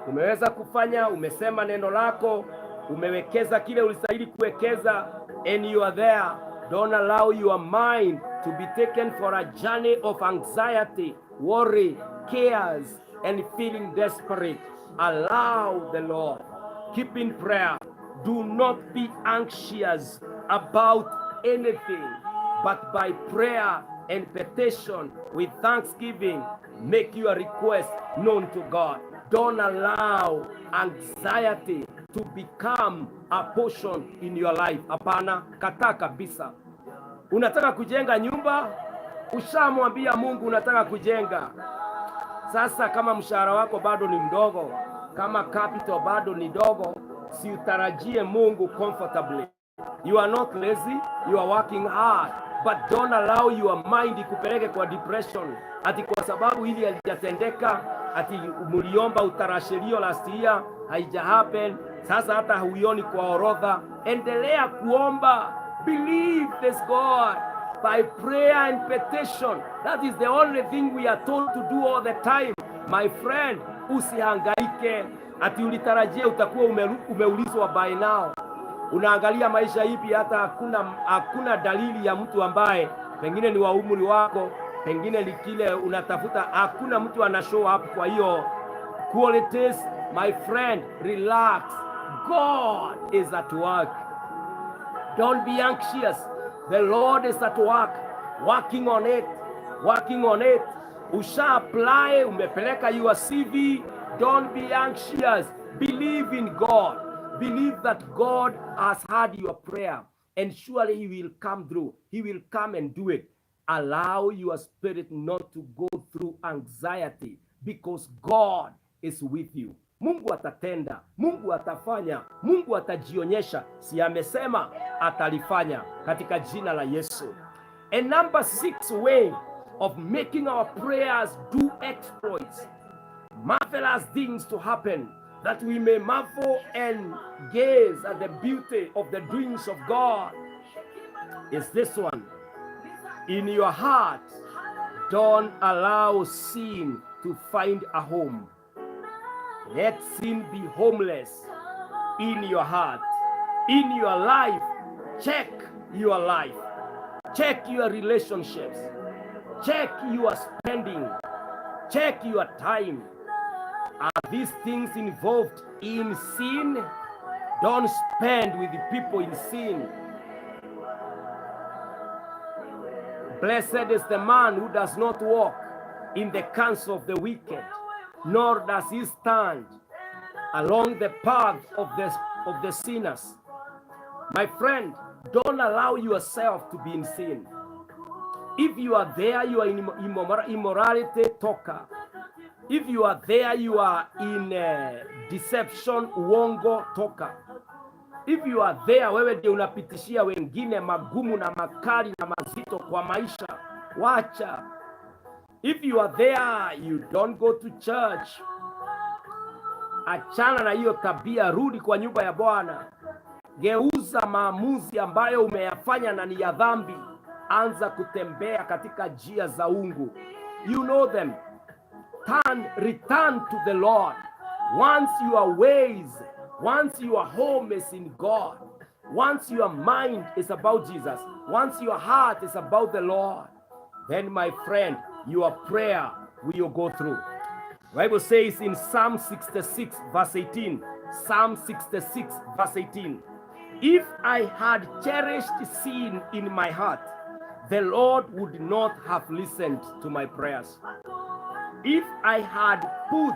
Umeweza kufanya, umesema neno lako, umewekeza kile ulistahili kuwekeza, and you are there. Don't allow your mind to be taken for a journey of anxiety, worry, cares, and feeling desperate. Allow the Lord. Keep in prayer. Do not be anxious about anything, but by prayer and petition with thanksgiving, make your request known to God. Don't allow anxiety to become a portion in your life. Hapana, kataa kabisa. Unataka kujenga nyumba, ushamwambia Mungu unataka kujenga. Sasa kama mshahara wako bado ni mdogo, kama capital bado ni dogo, si utarajie Mungu comfortably. You are not lazy, you are working hard, but don't allow your mind ikupeleke kwa depression, ati kwa sababu hili halijatendeka, ati muliomba utarashirio last year haija happen, sasa hata huioni kwa orodha. Endelea kuomba, believe this God by prayer and petition. That is the only thing we are told to do all the time. My friend, usihangaike ati ulitarajia utakuwa umeulizwa by now. Unaangalia maisha ipi, hata hakuna dalili ya mtu ambaye pengine ni wa umri wako, pengine ni kile unatafuta, hakuna mtu ana show up kwa hiyo qualities. My friend, relax. God is at work. Don't be anxious. The Lord is at work, working on it, working on it. Usha apply, umepeleka your CV. Don't be anxious. Believe in God. Believe that God has heard your prayer and surely He will come through. He will come and do it. Allow your spirit not to go through anxiety because God is with you. Mungu atatenda, Mungu atafanya, Mungu atajionyesha. Si amesema atalifanya katika jina la Yesu. And number six way of making our prayers do exploits, marvelous things to happen, that we may marvel and gaze at the beauty of the doings of God, is this one. In your heart, don't allow sin to find a home. Let sin be homeless in your heart, in your life. Check your life, check your relationships, check your spending, check your time. Are these things involved in sin? Don't spend with the people in sin. Blessed is the man who does not walk in the counsel of the wicked, nor does he stand along the path of the sinners. My friend, don't allow yourself to be in sin. If you are there, you are in immorality, toka. If you are there, you are in deception, uongo, toka. If you are there, wewe ndio unapitishia wengine magumu na makali na mazito kwa maisha, wacha. If you are there, you don't go to church, achana na hiyo tabia, rudi kwa nyumba ya Bwana. Geuza maamuzi ambayo umeyafanya na ni ya dhambi. Anza kutembea katika njia za ungu. You know them. Turn, return to the Lord. Once your ways, once your home is in God, once your mind is about Jesus, once your heart is about the Lord, then, my friend, your prayer will go through. Bible says in Psalm 66 verse 18, Psalm 66 verse 18, "If I had cherished sin in my heart, the Lord would not have listened to my prayers." If I had put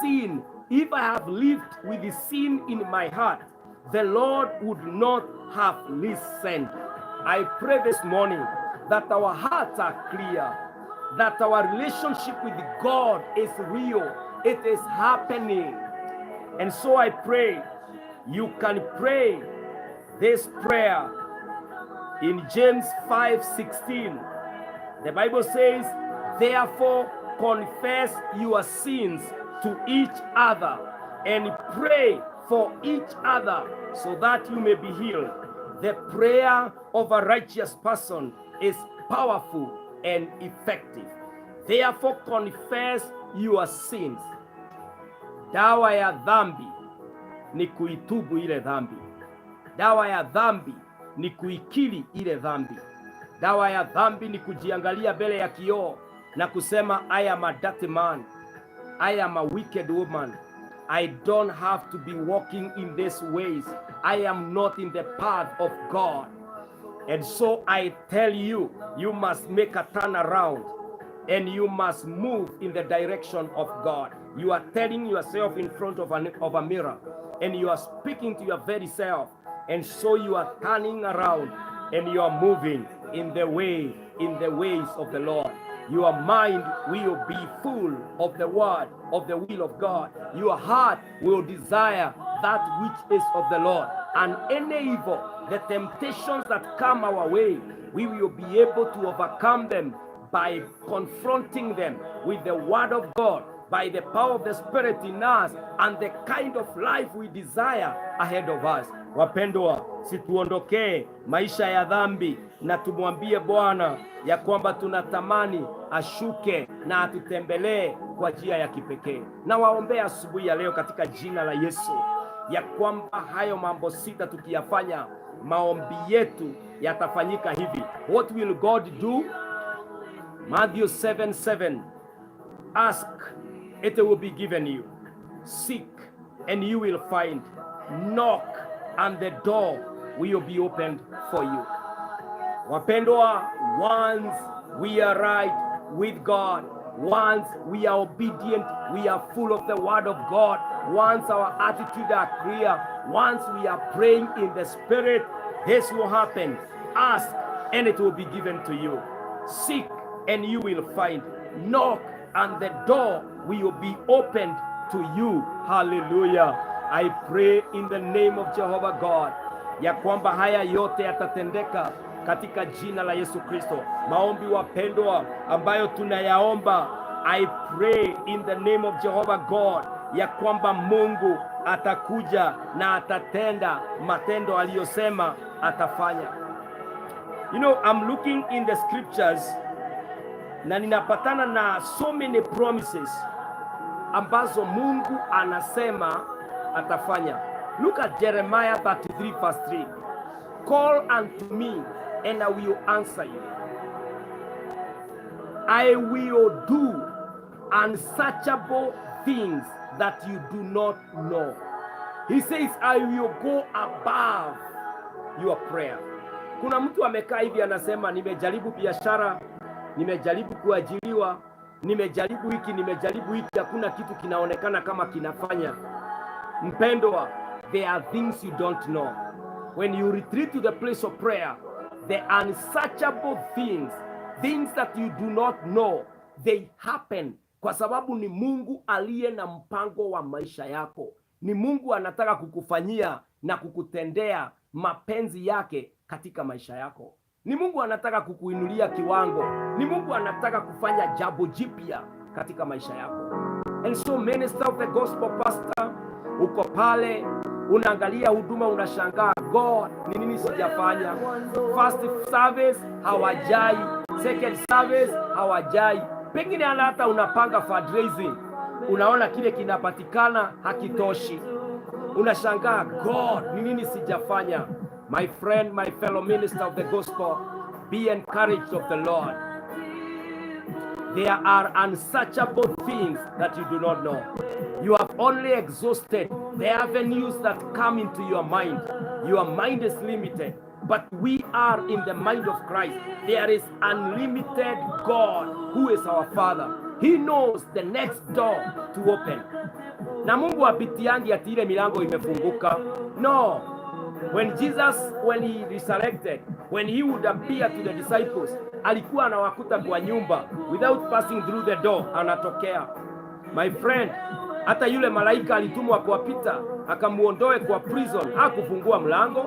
sin, if I have lived with the sin in my heart, the Lord would not have listened. I pray this morning that our hearts are clear, that our relationship with God is real, it is happening. And so I pray you can pray this prayer in James 5:16. The Bible says, "Therefore confess your sins to each other and pray for each other so that you may be healed. The prayer of a righteous person is powerful and effective." Therefore confess your sins. Dawa ya dhambi ni kuitubu ile dhambi. Dawa ya dhambi ni kuikiri ile dhambi. Dawa ya dhambi ni kujiangalia mbele ya kioo na kusema, "I am a dirty man. I am a wicked woman. I don't have to be walking in these ways. I am not in the path of God." And so I tell you, you must make a turnaround and you must move in the direction of God. You are telling yourself in front of a mirror and you are speaking to your very self. And so you are turning around and you are moving in the ways of the Lord. Your mind will be full of the word, of the will of God. Your heart will desire that which is of the Lord. And any evil, the temptations that come our way, we will be able to overcome them by confronting them with the word of God, by the power of the Spirit in us, and the kind of life we desire ahead of us. Wapendwa, si tuondokee maisha ya dhambi na tumwambie Bwana ya kwamba tunatamani ashuke na atutembelee kwa njia ya kipekee. Na waombea asubuhi ya leo katika jina la Yesu ya kwamba hayo mambo sita tukiyafanya, maombi yetu yatafanyika hivi. What will God do? Matthew 7:7. "Ask, it will be given you. Seek, and you will find. Knock, and the door will be opened for you." Wapendwa, once we are right with God, once we are obedient, we are full of the word of God, once our attitude are clear, once we are praying in the Spirit, this will happen. Ask, and it will be given to you. Seek, and you will find. Knock, and the door will be opened to you. Hallelujah. I pray in the name of Jehovah God ya kwamba haya yote yatatendeka katika jina la Yesu Kristo. Maombi, wapendwa, ambayo tunayaomba, I pray in the name of Jehovah God ya kwamba Mungu atakuja na atatenda matendo aliyosema atafanya. I'm looking in the scriptures na ninapatana na so many promises ambazo Mungu anasema atafanya. Look at Jeremiah 33 verse 3. "Call unto me and I will answer you. I will do unsearchable things that you do not know." He says, "I will go above your prayer." Kuna mtu amekaa hivi anasema, "Nimejaribu biashara, nimejaribu kuajiriwa, nimejaribu hiki, nimejaribu hiki, hakuna kitu kinaonekana kama kinafanya." Mpendwa, there are things you don't know. When you retreat to the place of prayer, the unsearchable things, things that you do not know, they happen, kwa sababu ni Mungu aliye na mpango wa maisha yako. Ni Mungu anataka kukufanyia na kukutendea mapenzi yake katika maisha yako. Ni Mungu anataka kukuinulia kiwango. Ni Mungu anataka kufanya jambo jipya katika maisha yako. And so, minister of the gospel, pastor, uko pale unaangalia huduma, unashangaa, "God, ni nini sijafanya?" First service hawajai, second service hawajai, pengine hata unapanga fundraising, unaona kile kinapatikana hakitoshi, unashangaa, "God, ni nini sijafanya?" My friend, my fellow minister of the gospel, be encouraged of the Lord. There are unsearchable things that you do not know. You have only exhausted the avenues that come into your mind. Your mind is limited, but we are in the mind of Christ. There is unlimited God who is our Father. He knows the next door to open. Na Mungu hapitiangi ati ile milango imefunguka. No. When Jesus, when he resurrected, when he would appear to the disciples, alikuwa anawakuta kwa nyumba without passing through the door, anatokea. My friend, hata yule malaika alitumwa kwa Peter akamuondoe kwa prison, hakufungua mlango.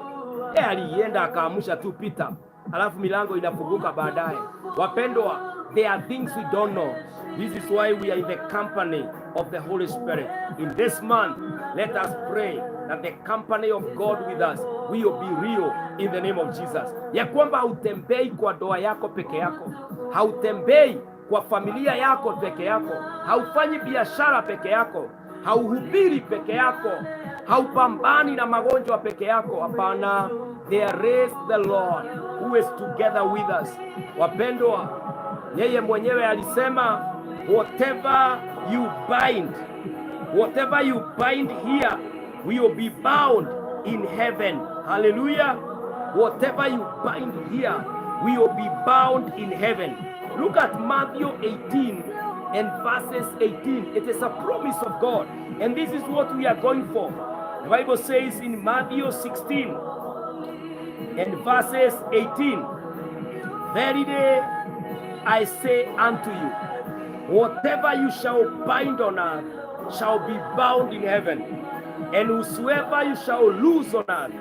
Yeye alienda akaamsha tu Peter, alafu milango inafunguka baadaye. Wapendwa, there are things we don't know. This is why we are in the company of the Holy Spirit. In this month, let us pray that the company of God with us will be real in the name of Jesus. Ya kwamba hautembei kwa ndoa yako peke yako, hautembei kwa familia yako peke yako, haufanyi biashara peke yako, hauhubiri peke yako, haupambani na magonjwa peke yako. Hapana, there is the Lord who is together with us. Wapendwa, yeye mwenyewe alisema, whatever you bind, whatever you bind here will be bound in heaven. Hallelujah. Whatever you bind here will be bound in heaven. Look at Matthew 18 and verses 18. It is a promise of God. And this is what we are going for. The Bible says in Matthew 16 and verses 18, "Verily I say unto you, whatever you shall bind on earth shall be bound in heaven, and whosoever you shall loose on earth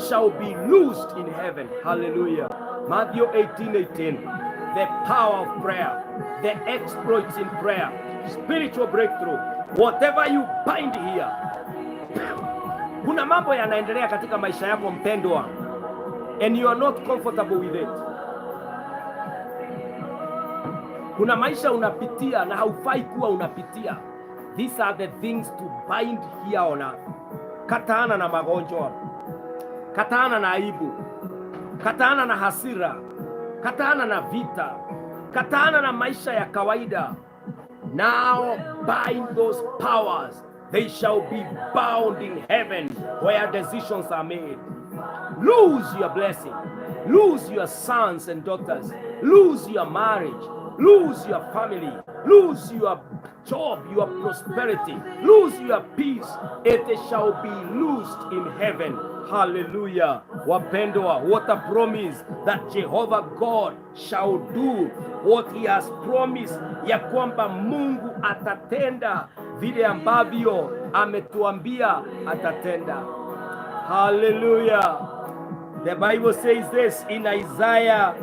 shall be loosed in heaven." Hallelujah. Matthew 18 18. The power of prayer, the exploits in prayer, spiritual breakthrough. Whatever you bind here. Kuna mambo yanaendelea katika maisha yako, mpendwa, and you are not comfortable with it. Kuna maisha unapitia na haufai kuwa unapitia. These are the things to bind here on earth. Kataana na magonjwa, kataana na aibu, kataana na hasira, kataana na vita, kataana na maisha ya kawaida. Now bind those powers, they shall be bound in heaven where decisions are made. Lose your blessing, lose your sons and daughters, lose your marriage, lose your family, lose your job, your prosperity, lose your peace. It shall be loosed in heaven. Hallelujah. Wapendwa, what a promise that Jehovah God shall do what he has promised, ya kwamba Mungu atatenda vile ambavyo ametuambia atatenda. Hallelujah. The Bible says this in Isaiah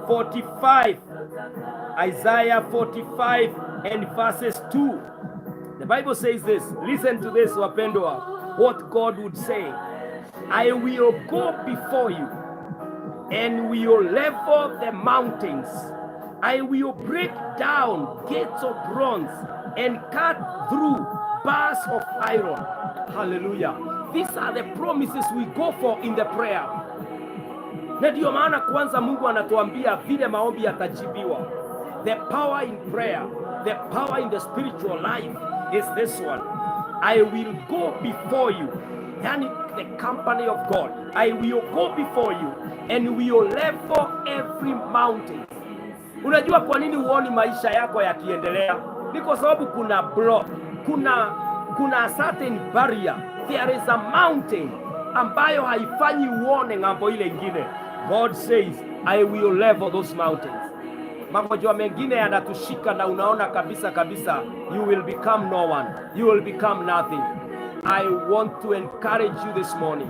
45. Isaiah 45 and verses 2. The Bible says this. Listen to this, wapendwa. What God would say: "I will go before you and will level the mountains. I will break down gates of bronze and cut through bars of iron." Hallelujah. These are the promises we go for in the prayer. Na ndio maana kwanza Mungu anatuambia vile maombi yatajibiwa. The power in prayer, the power in the spiritual life is this one. I will go before you. Yani, the company of God. I will go before you and will level every mountain. Unajua kwa nini huoni maisha yako yakiendelea? Ni kwa sababu kuna block, kuna certain barrier. There is a mountain ambayo haifanyi uone ng'ambo ile ingine. God says, "I will level those mountains." Magonjwa mengine yanatushika na unaona kabisa kabisa you will become no one, you will become nothing. I want to encourage you this morning.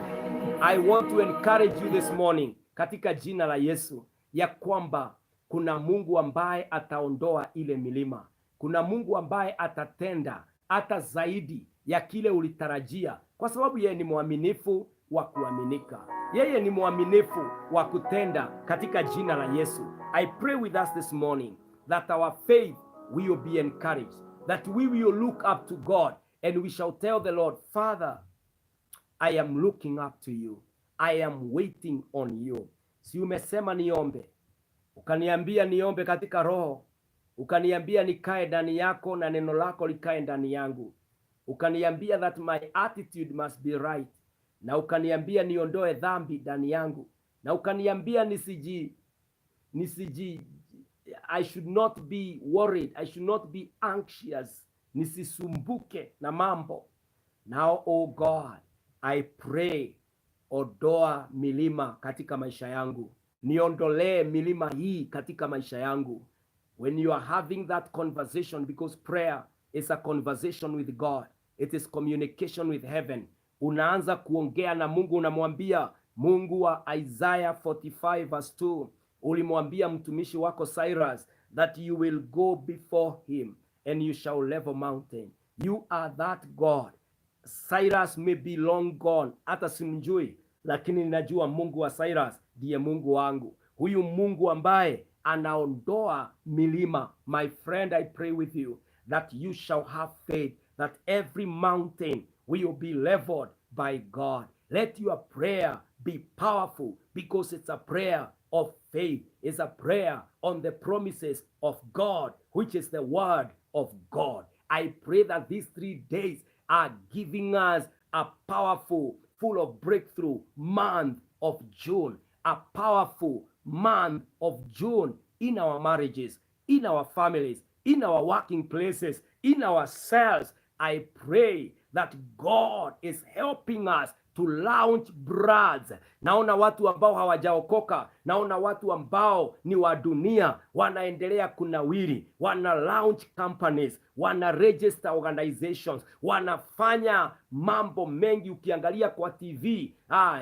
I want to encourage you this morning katika jina la Yesu ya kwamba kuna Mungu ambaye ataondoa ile milima. Kuna Mungu ambaye atatenda hata zaidi ya kile ulitarajia, kwa sababu yeye ni mwaminifu wa kuaminika. Yeye ni mwaminifu wa kutenda katika jina la Yesu. I pray with us this morning that our faith will be encouraged, that we will look up to God and we shall tell the Lord, "Father, I am looking up to you. I am waiting on you." Si umesema niombe, ukaniambia niombe katika roho. Ukaniambia nikae ndani yako na neno lako likae ndani yangu. Ukaniambia that my attitude must be right, na ukaniambia niondoe dhambi ndani yangu, na ukaniambia nisiji I should not be worried, I should not be anxious, nisisumbuke na mambo. Now, oh God, I pray, ondoa milima katika maisha yangu, niondolee milima hii katika maisha yangu. When you are having that conversation, because prayer is a conversation with God, it is communication with heaven. Unaanza kuongea na Mungu, unamwambia Mungu wa Isaiah 45 verse 2, ulimwambia mtumishi wako Cyrus that you will go before him and you shall level mountain. You are that God. Cyrus may be long gone, hata simjui, lakini ninajua Mungu wa Cyrus ndiye Mungu wangu. Huyu Mungu ambaye anaondoa milima. My friend, I pray with you that you shall have faith that every mountain will be leveled by God. Let your prayer be powerful because it's a prayer of faith. It's a prayer on the promises of God, which is the word of God. I pray that these 3 days are giving us a powerful, full of breakthrough month of June, a powerful month of June in our marriages, in our families, in our working places, in ourselves. I pray that God is helping us to launch brands. Naona watu ambao hawajaokoka, naona watu ambao ni wa dunia wanaendelea kunawiri, wana launch companies, wana register organizations, wanafanya mambo mengi. Ukiangalia kwa TV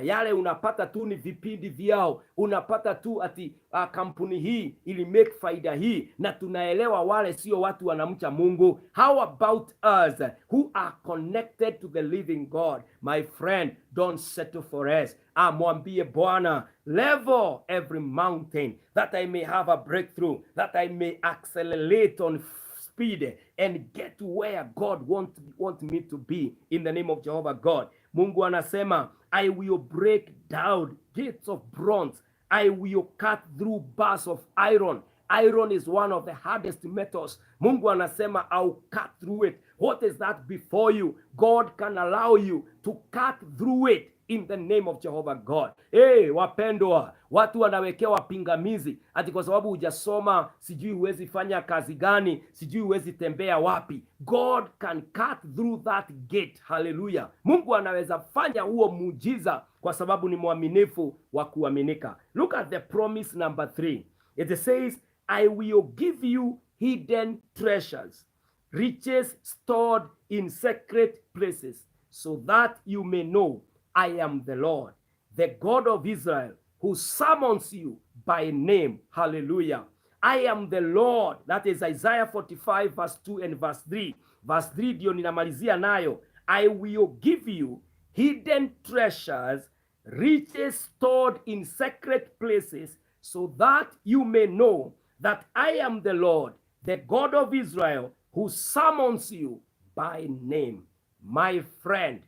yale unapata tu ni vipindi vyao, unapata tu ati kampuni hii ili make faida hii, na tunaelewa wale sio watu wanamcha Mungu. How about us who are connected to the living God? My friend, don't settle for less. Mwambie Bwana, level every mountain that I may have a breakthrough, that I may accelerate on speed and get to where God want me to be in the name of Jehovah God. Mungu anasema, "I will break down gates of bronze. I will cut through bars of iron." Iron is one of the hardest metals. Mungu anasema, "I'll cut through it." What is that before you? God can allow you to cut through it in the name of Jehovah God. Hey, wapendwa, watu wanawekewa pingamizi ati kwa sababu hujasoma, sijui huwezi fanya kazi gani, sijui huwezi tembea wapi. God can cut through that gate. Hallelujah. Mungu anaweza fanya huo muujiza kwa sababu ni mwaminifu wa kuaminika. Look at the promise number 3. It says, "I will give you hidden treasures, riches stored in secret places, so that you may know I am the Lord, the God of Israel, who summons you by name." Hallelujah. I am the Lord. That is Isaiah 45 verse 2 and verse 3. Verse 3 ndio ninamalizia nayo. "I will give you hidden treasures, riches stored in secret places, so that you may know that I am the Lord, the God of Israel, who summons you by name." My friend,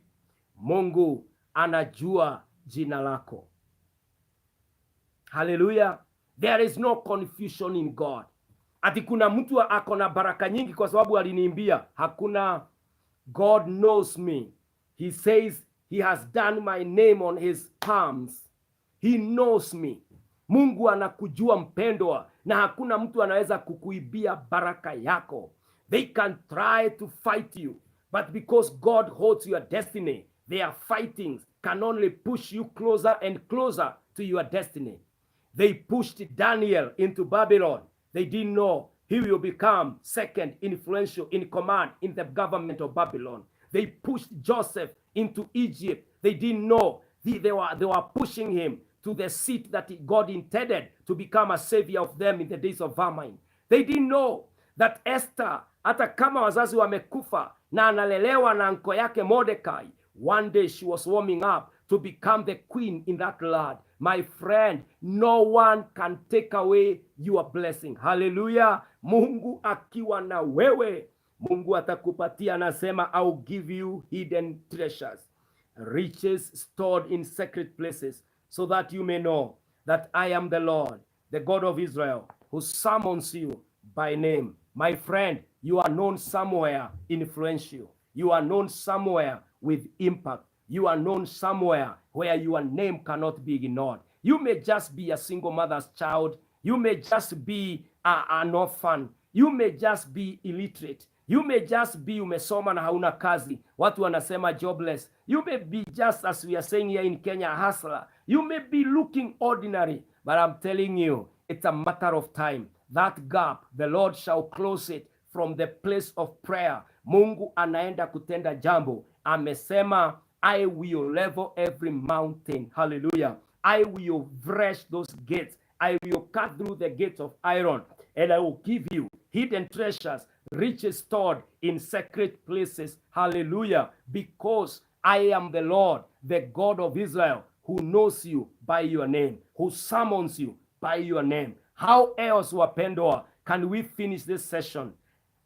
Mungu anajua jina lako. Haleluya. There is no confusion in God. Ati kuna mtu ako na baraka nyingi kwa sababu aliniimbia. Hakuna. God knows me. He says he has done my name on his palms. He knows me. Mungu anakujua, mpendwa, na hakuna mtu anaweza kukuibia baraka yako. They can try to fight you, but because God holds your destiny, their fightings can only push you closer and closer to your destiny. They pushed Daniel into Babylon. They didn't know he will become second influential in command in the government of Babylon. They pushed Joseph into Egypt. They didn't know they were pushing him to the seat that God intended to become a savior of them in the days of famine. They didn't know that Esther, hata kama wazazi wamekufa na analelewa na uncle yake Mordecai, one day she was warming up to become the queen in that land. My friend, no one can take away your blessing. Hallelujah. Mungu akiwa na wewe, Mungu atakupatia, anasema, "I'll give you hidden treasures, riches stored in secret places, so that you may know that I am the Lord, the God of Israel, who summons you by name. My friend, you are known somewhere influential. You are known somewhere with impact. You are known somewhere where your name cannot be ignored. You may just be a single mother's child. You may just be an orphan. You may just be illiterate. You may just be umesoma na hauna kazi. Watu wanasema jobless. You may be, just as we are saying here in Kenya, a hustler. You may be looking ordinary, but I'm telling you, it's a matter of time. That gap, the Lord shall close it from the place of prayer. Mungu anaenda kutenda jambo. Amesema, "I will level every mountain." Hallelujah. I will thresh those gates. I will cut through the gates of iron, and I will give you hidden treasures, riches stored in secret places. Hallelujah. Because I am the Lord, the God of Israel, who knows you by your name, who summons you by your name. How else, wapendwa, can we finish this session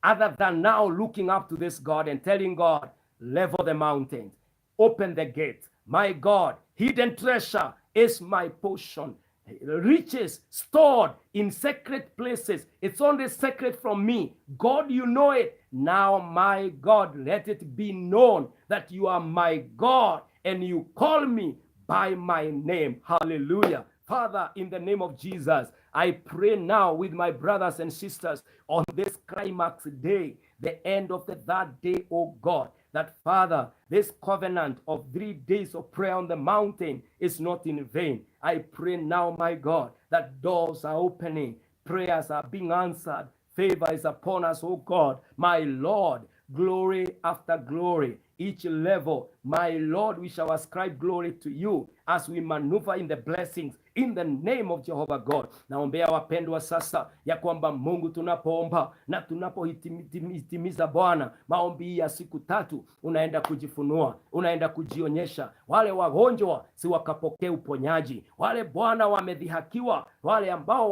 other than now looking up to this God and telling God, "Level the mountains, open the gate"? My God, hidden treasure is my portion. Riches stored in secret places. It's only secret from me. God, you know it. Now, my God, let it be known that you are my God and you call me by my name. Hallelujah. Father, in the name of Jesus, I pray now with my brothers and sisters on this climax day, the end of the third day, oh God, that, Father, this covenant of 3 days of prayer on the mountain is not in vain. I pray now, my God, that doors are opening, prayers are being answered, favor is upon us, oh God, my Lord, glory after glory, each level. My Lord, we shall ascribe glory to you as we maneuver in the blessings in the name of Jehovah God. Naombea wapendwa sasa ya kwamba Mungu, tunapoomba na tunapohitimiza, Bwana, maombi hii ya siku 3, unaenda kujifunua, unaenda kujionyesha. Wale wagonjwa si wakapokea uponyaji, wale, Bwana, wamedhihakiwa, wale ambao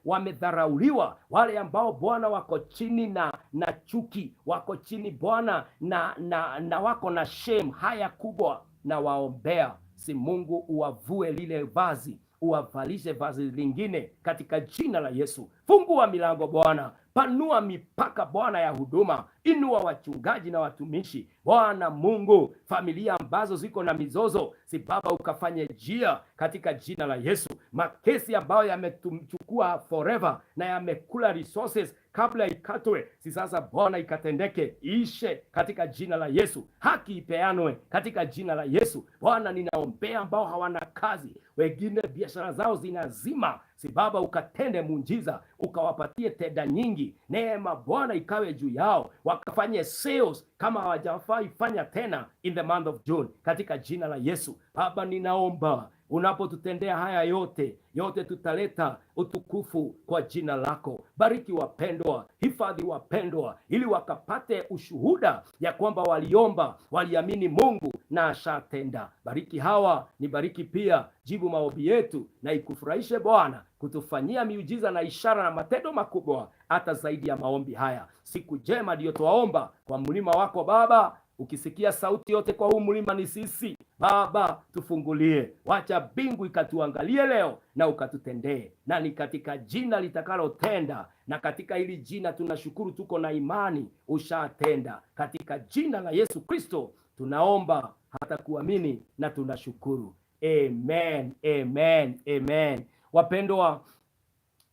wamedharauliwa, wale ambao, Bwana, wako chini na chuki, wako chini, Bwana, na wako na shame haya kubwa, nawaombea, si Mungu uwavue lile vazi, uwavalishe vazi lingine katika jina la Yesu. Fungua milango, Bwana, panua mipaka, Bwana, ya huduma, inua wachungaji na watumishi, Bwana Mungu, familia ambazo ziko na mizozo, si Baba ukafanye njia katika jina la Yesu. Makesi ambayo yametuchukua forever na yamekula resources kabla ikatwe, si sasa, Bwana, ikatendeke, ishe katika jina la Yesu, haki ipeanwe katika jina la Yesu. Bwana, ninaombea ambao hawana kazi, wengine biashara zao zinazima, si Baba ukatende muujiza, ukawapatie tenda nyingi, neema, Bwana, ikawe juu yao, wakafanye sales kama hawajafai fanya tena in the month of June, katika jina la Yesu. Baba, ninaomba unapotutendea haya yote yote, tutaleta utukufu kwa jina lako. Bariki wapendwa, hifadhi wapendwa, ili wakapate ushuhuda ya kwamba waliomba, waliamini Mungu na ashatenda. Bariki hawa, ni bariki pia, jibu maombi yetu na ikufurahishe, Bwana, kutufanyia miujiza na ishara na matendo makubwa hata zaidi ya maombi haya. Siku njema ndiyo twaomba kwa mlima wako Baba. Ukisikia sauti yote kwa huu mlima ni sisi Baba, tufungulie, wacha mbingu ikatuangalie leo na ukatutendee, na ni katika jina litakalotenda, na katika hili jina tunashukuru, tuko na imani ushatenda. Katika jina la Yesu Kristo tunaomba hata kuamini na tunashukuru. Amen, amen, amen. Wapendwa,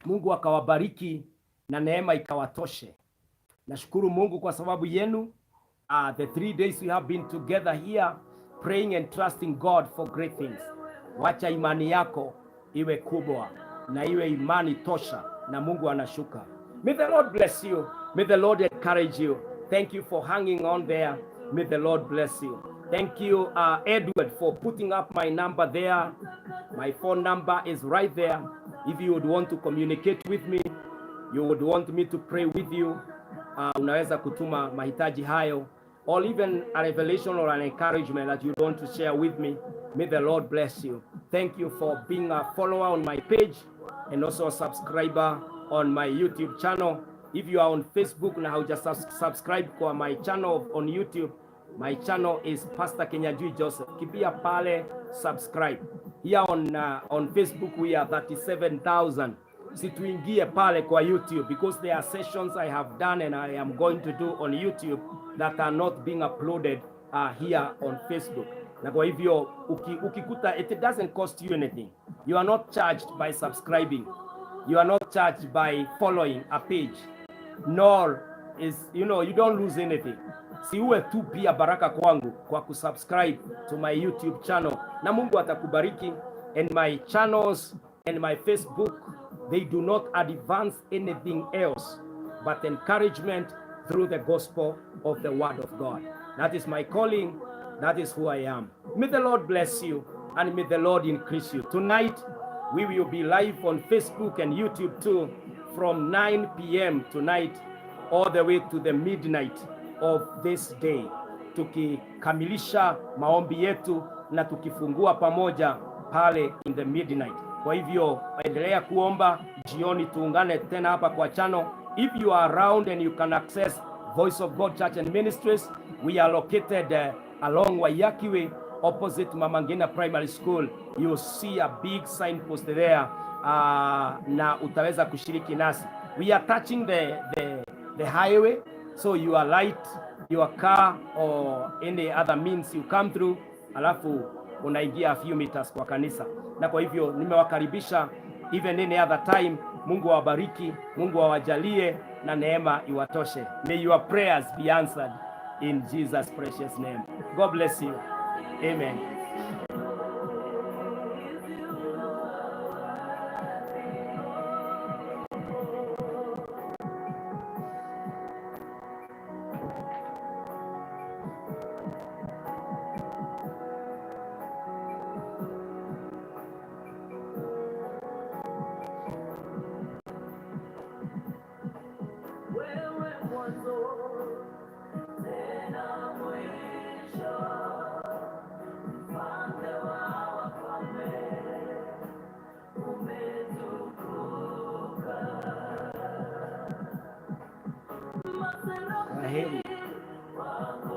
Mungu akawabariki na neema ikawatoshe. Nashukuru Mungu kwa sababu yenu. The 3 days we have been together here praying and trusting God for great things. Wacha imani yako iwe kubwa na iwe imani tosha, na Mungu anashuka. May the Lord bless you. May the Lord encourage you. Thank you for hanging on there. May the Lord bless you. Thank you, Edward, for putting up my number there. My phone number is right there. If you would want to communicate with me, you would want me to pray with you, unaweza kutuma mahitaji hayo or even a revelation or an encouragement that you want to share with me. May the Lord bless you. Thank you for being a follower on my page and also a subscriber on my YouTube channel. If you are on Facebook na hauja subscribe kwa my channel on YouTube, my channel is Pastor Kinyanjui Joseph. Kimbia pale, subscribe. Here on Facebook we are 37,000. Si tuingie pale kwa YouTube, because there are sessions I have done and I am going to do on YouTube that are not being uploaded here on Facebook. Na kwa hivyo ukikuta, it doesn't cost you anything. You are not charged by subscribing. You are not charged by following a page. Nor is, you don't lose anything. Si uwe tu pia baraka kwangu kwa kusubscribe to my YouTube channel, na Mungu atakubariki. And my channels and my Facebook, they do not advance anything else but encouragement through the gospel of the word of God. That is my calling. That is who I am. May the Lord bless you and may the Lord increase you. Tonight, we will be live on Facebook and YouTube too from 9 p.m. tonight all the way to the midnight of this day, tukikamilisha maombi yetu na tukifungua pamoja pale in the midnight. Kwa hivyo endelea kuomba. Jioni tuungane tena hapa kwa channel. If you are around and you can access Voice of God Church and Ministries, we are located along Waiyaki Way, opposite Mama Ngina Primary School. You see a big signpost there, na utaweza kushiriki nasi. We are touching the highway, so you alight your car or any other means you come through, alafu unaingia a few meters kwa kanisa. Na kwa hivyo nimewakaribisha even any other time. Mungu awabariki, Mungu awajalie na neema iwatoshe. May your prayers be answered in Jesus' precious name. God bless you. Amen. Wewe mwanzo tena mwisho, mfalme wa wafalme, umetukuka. Kwaheri. Maserafi.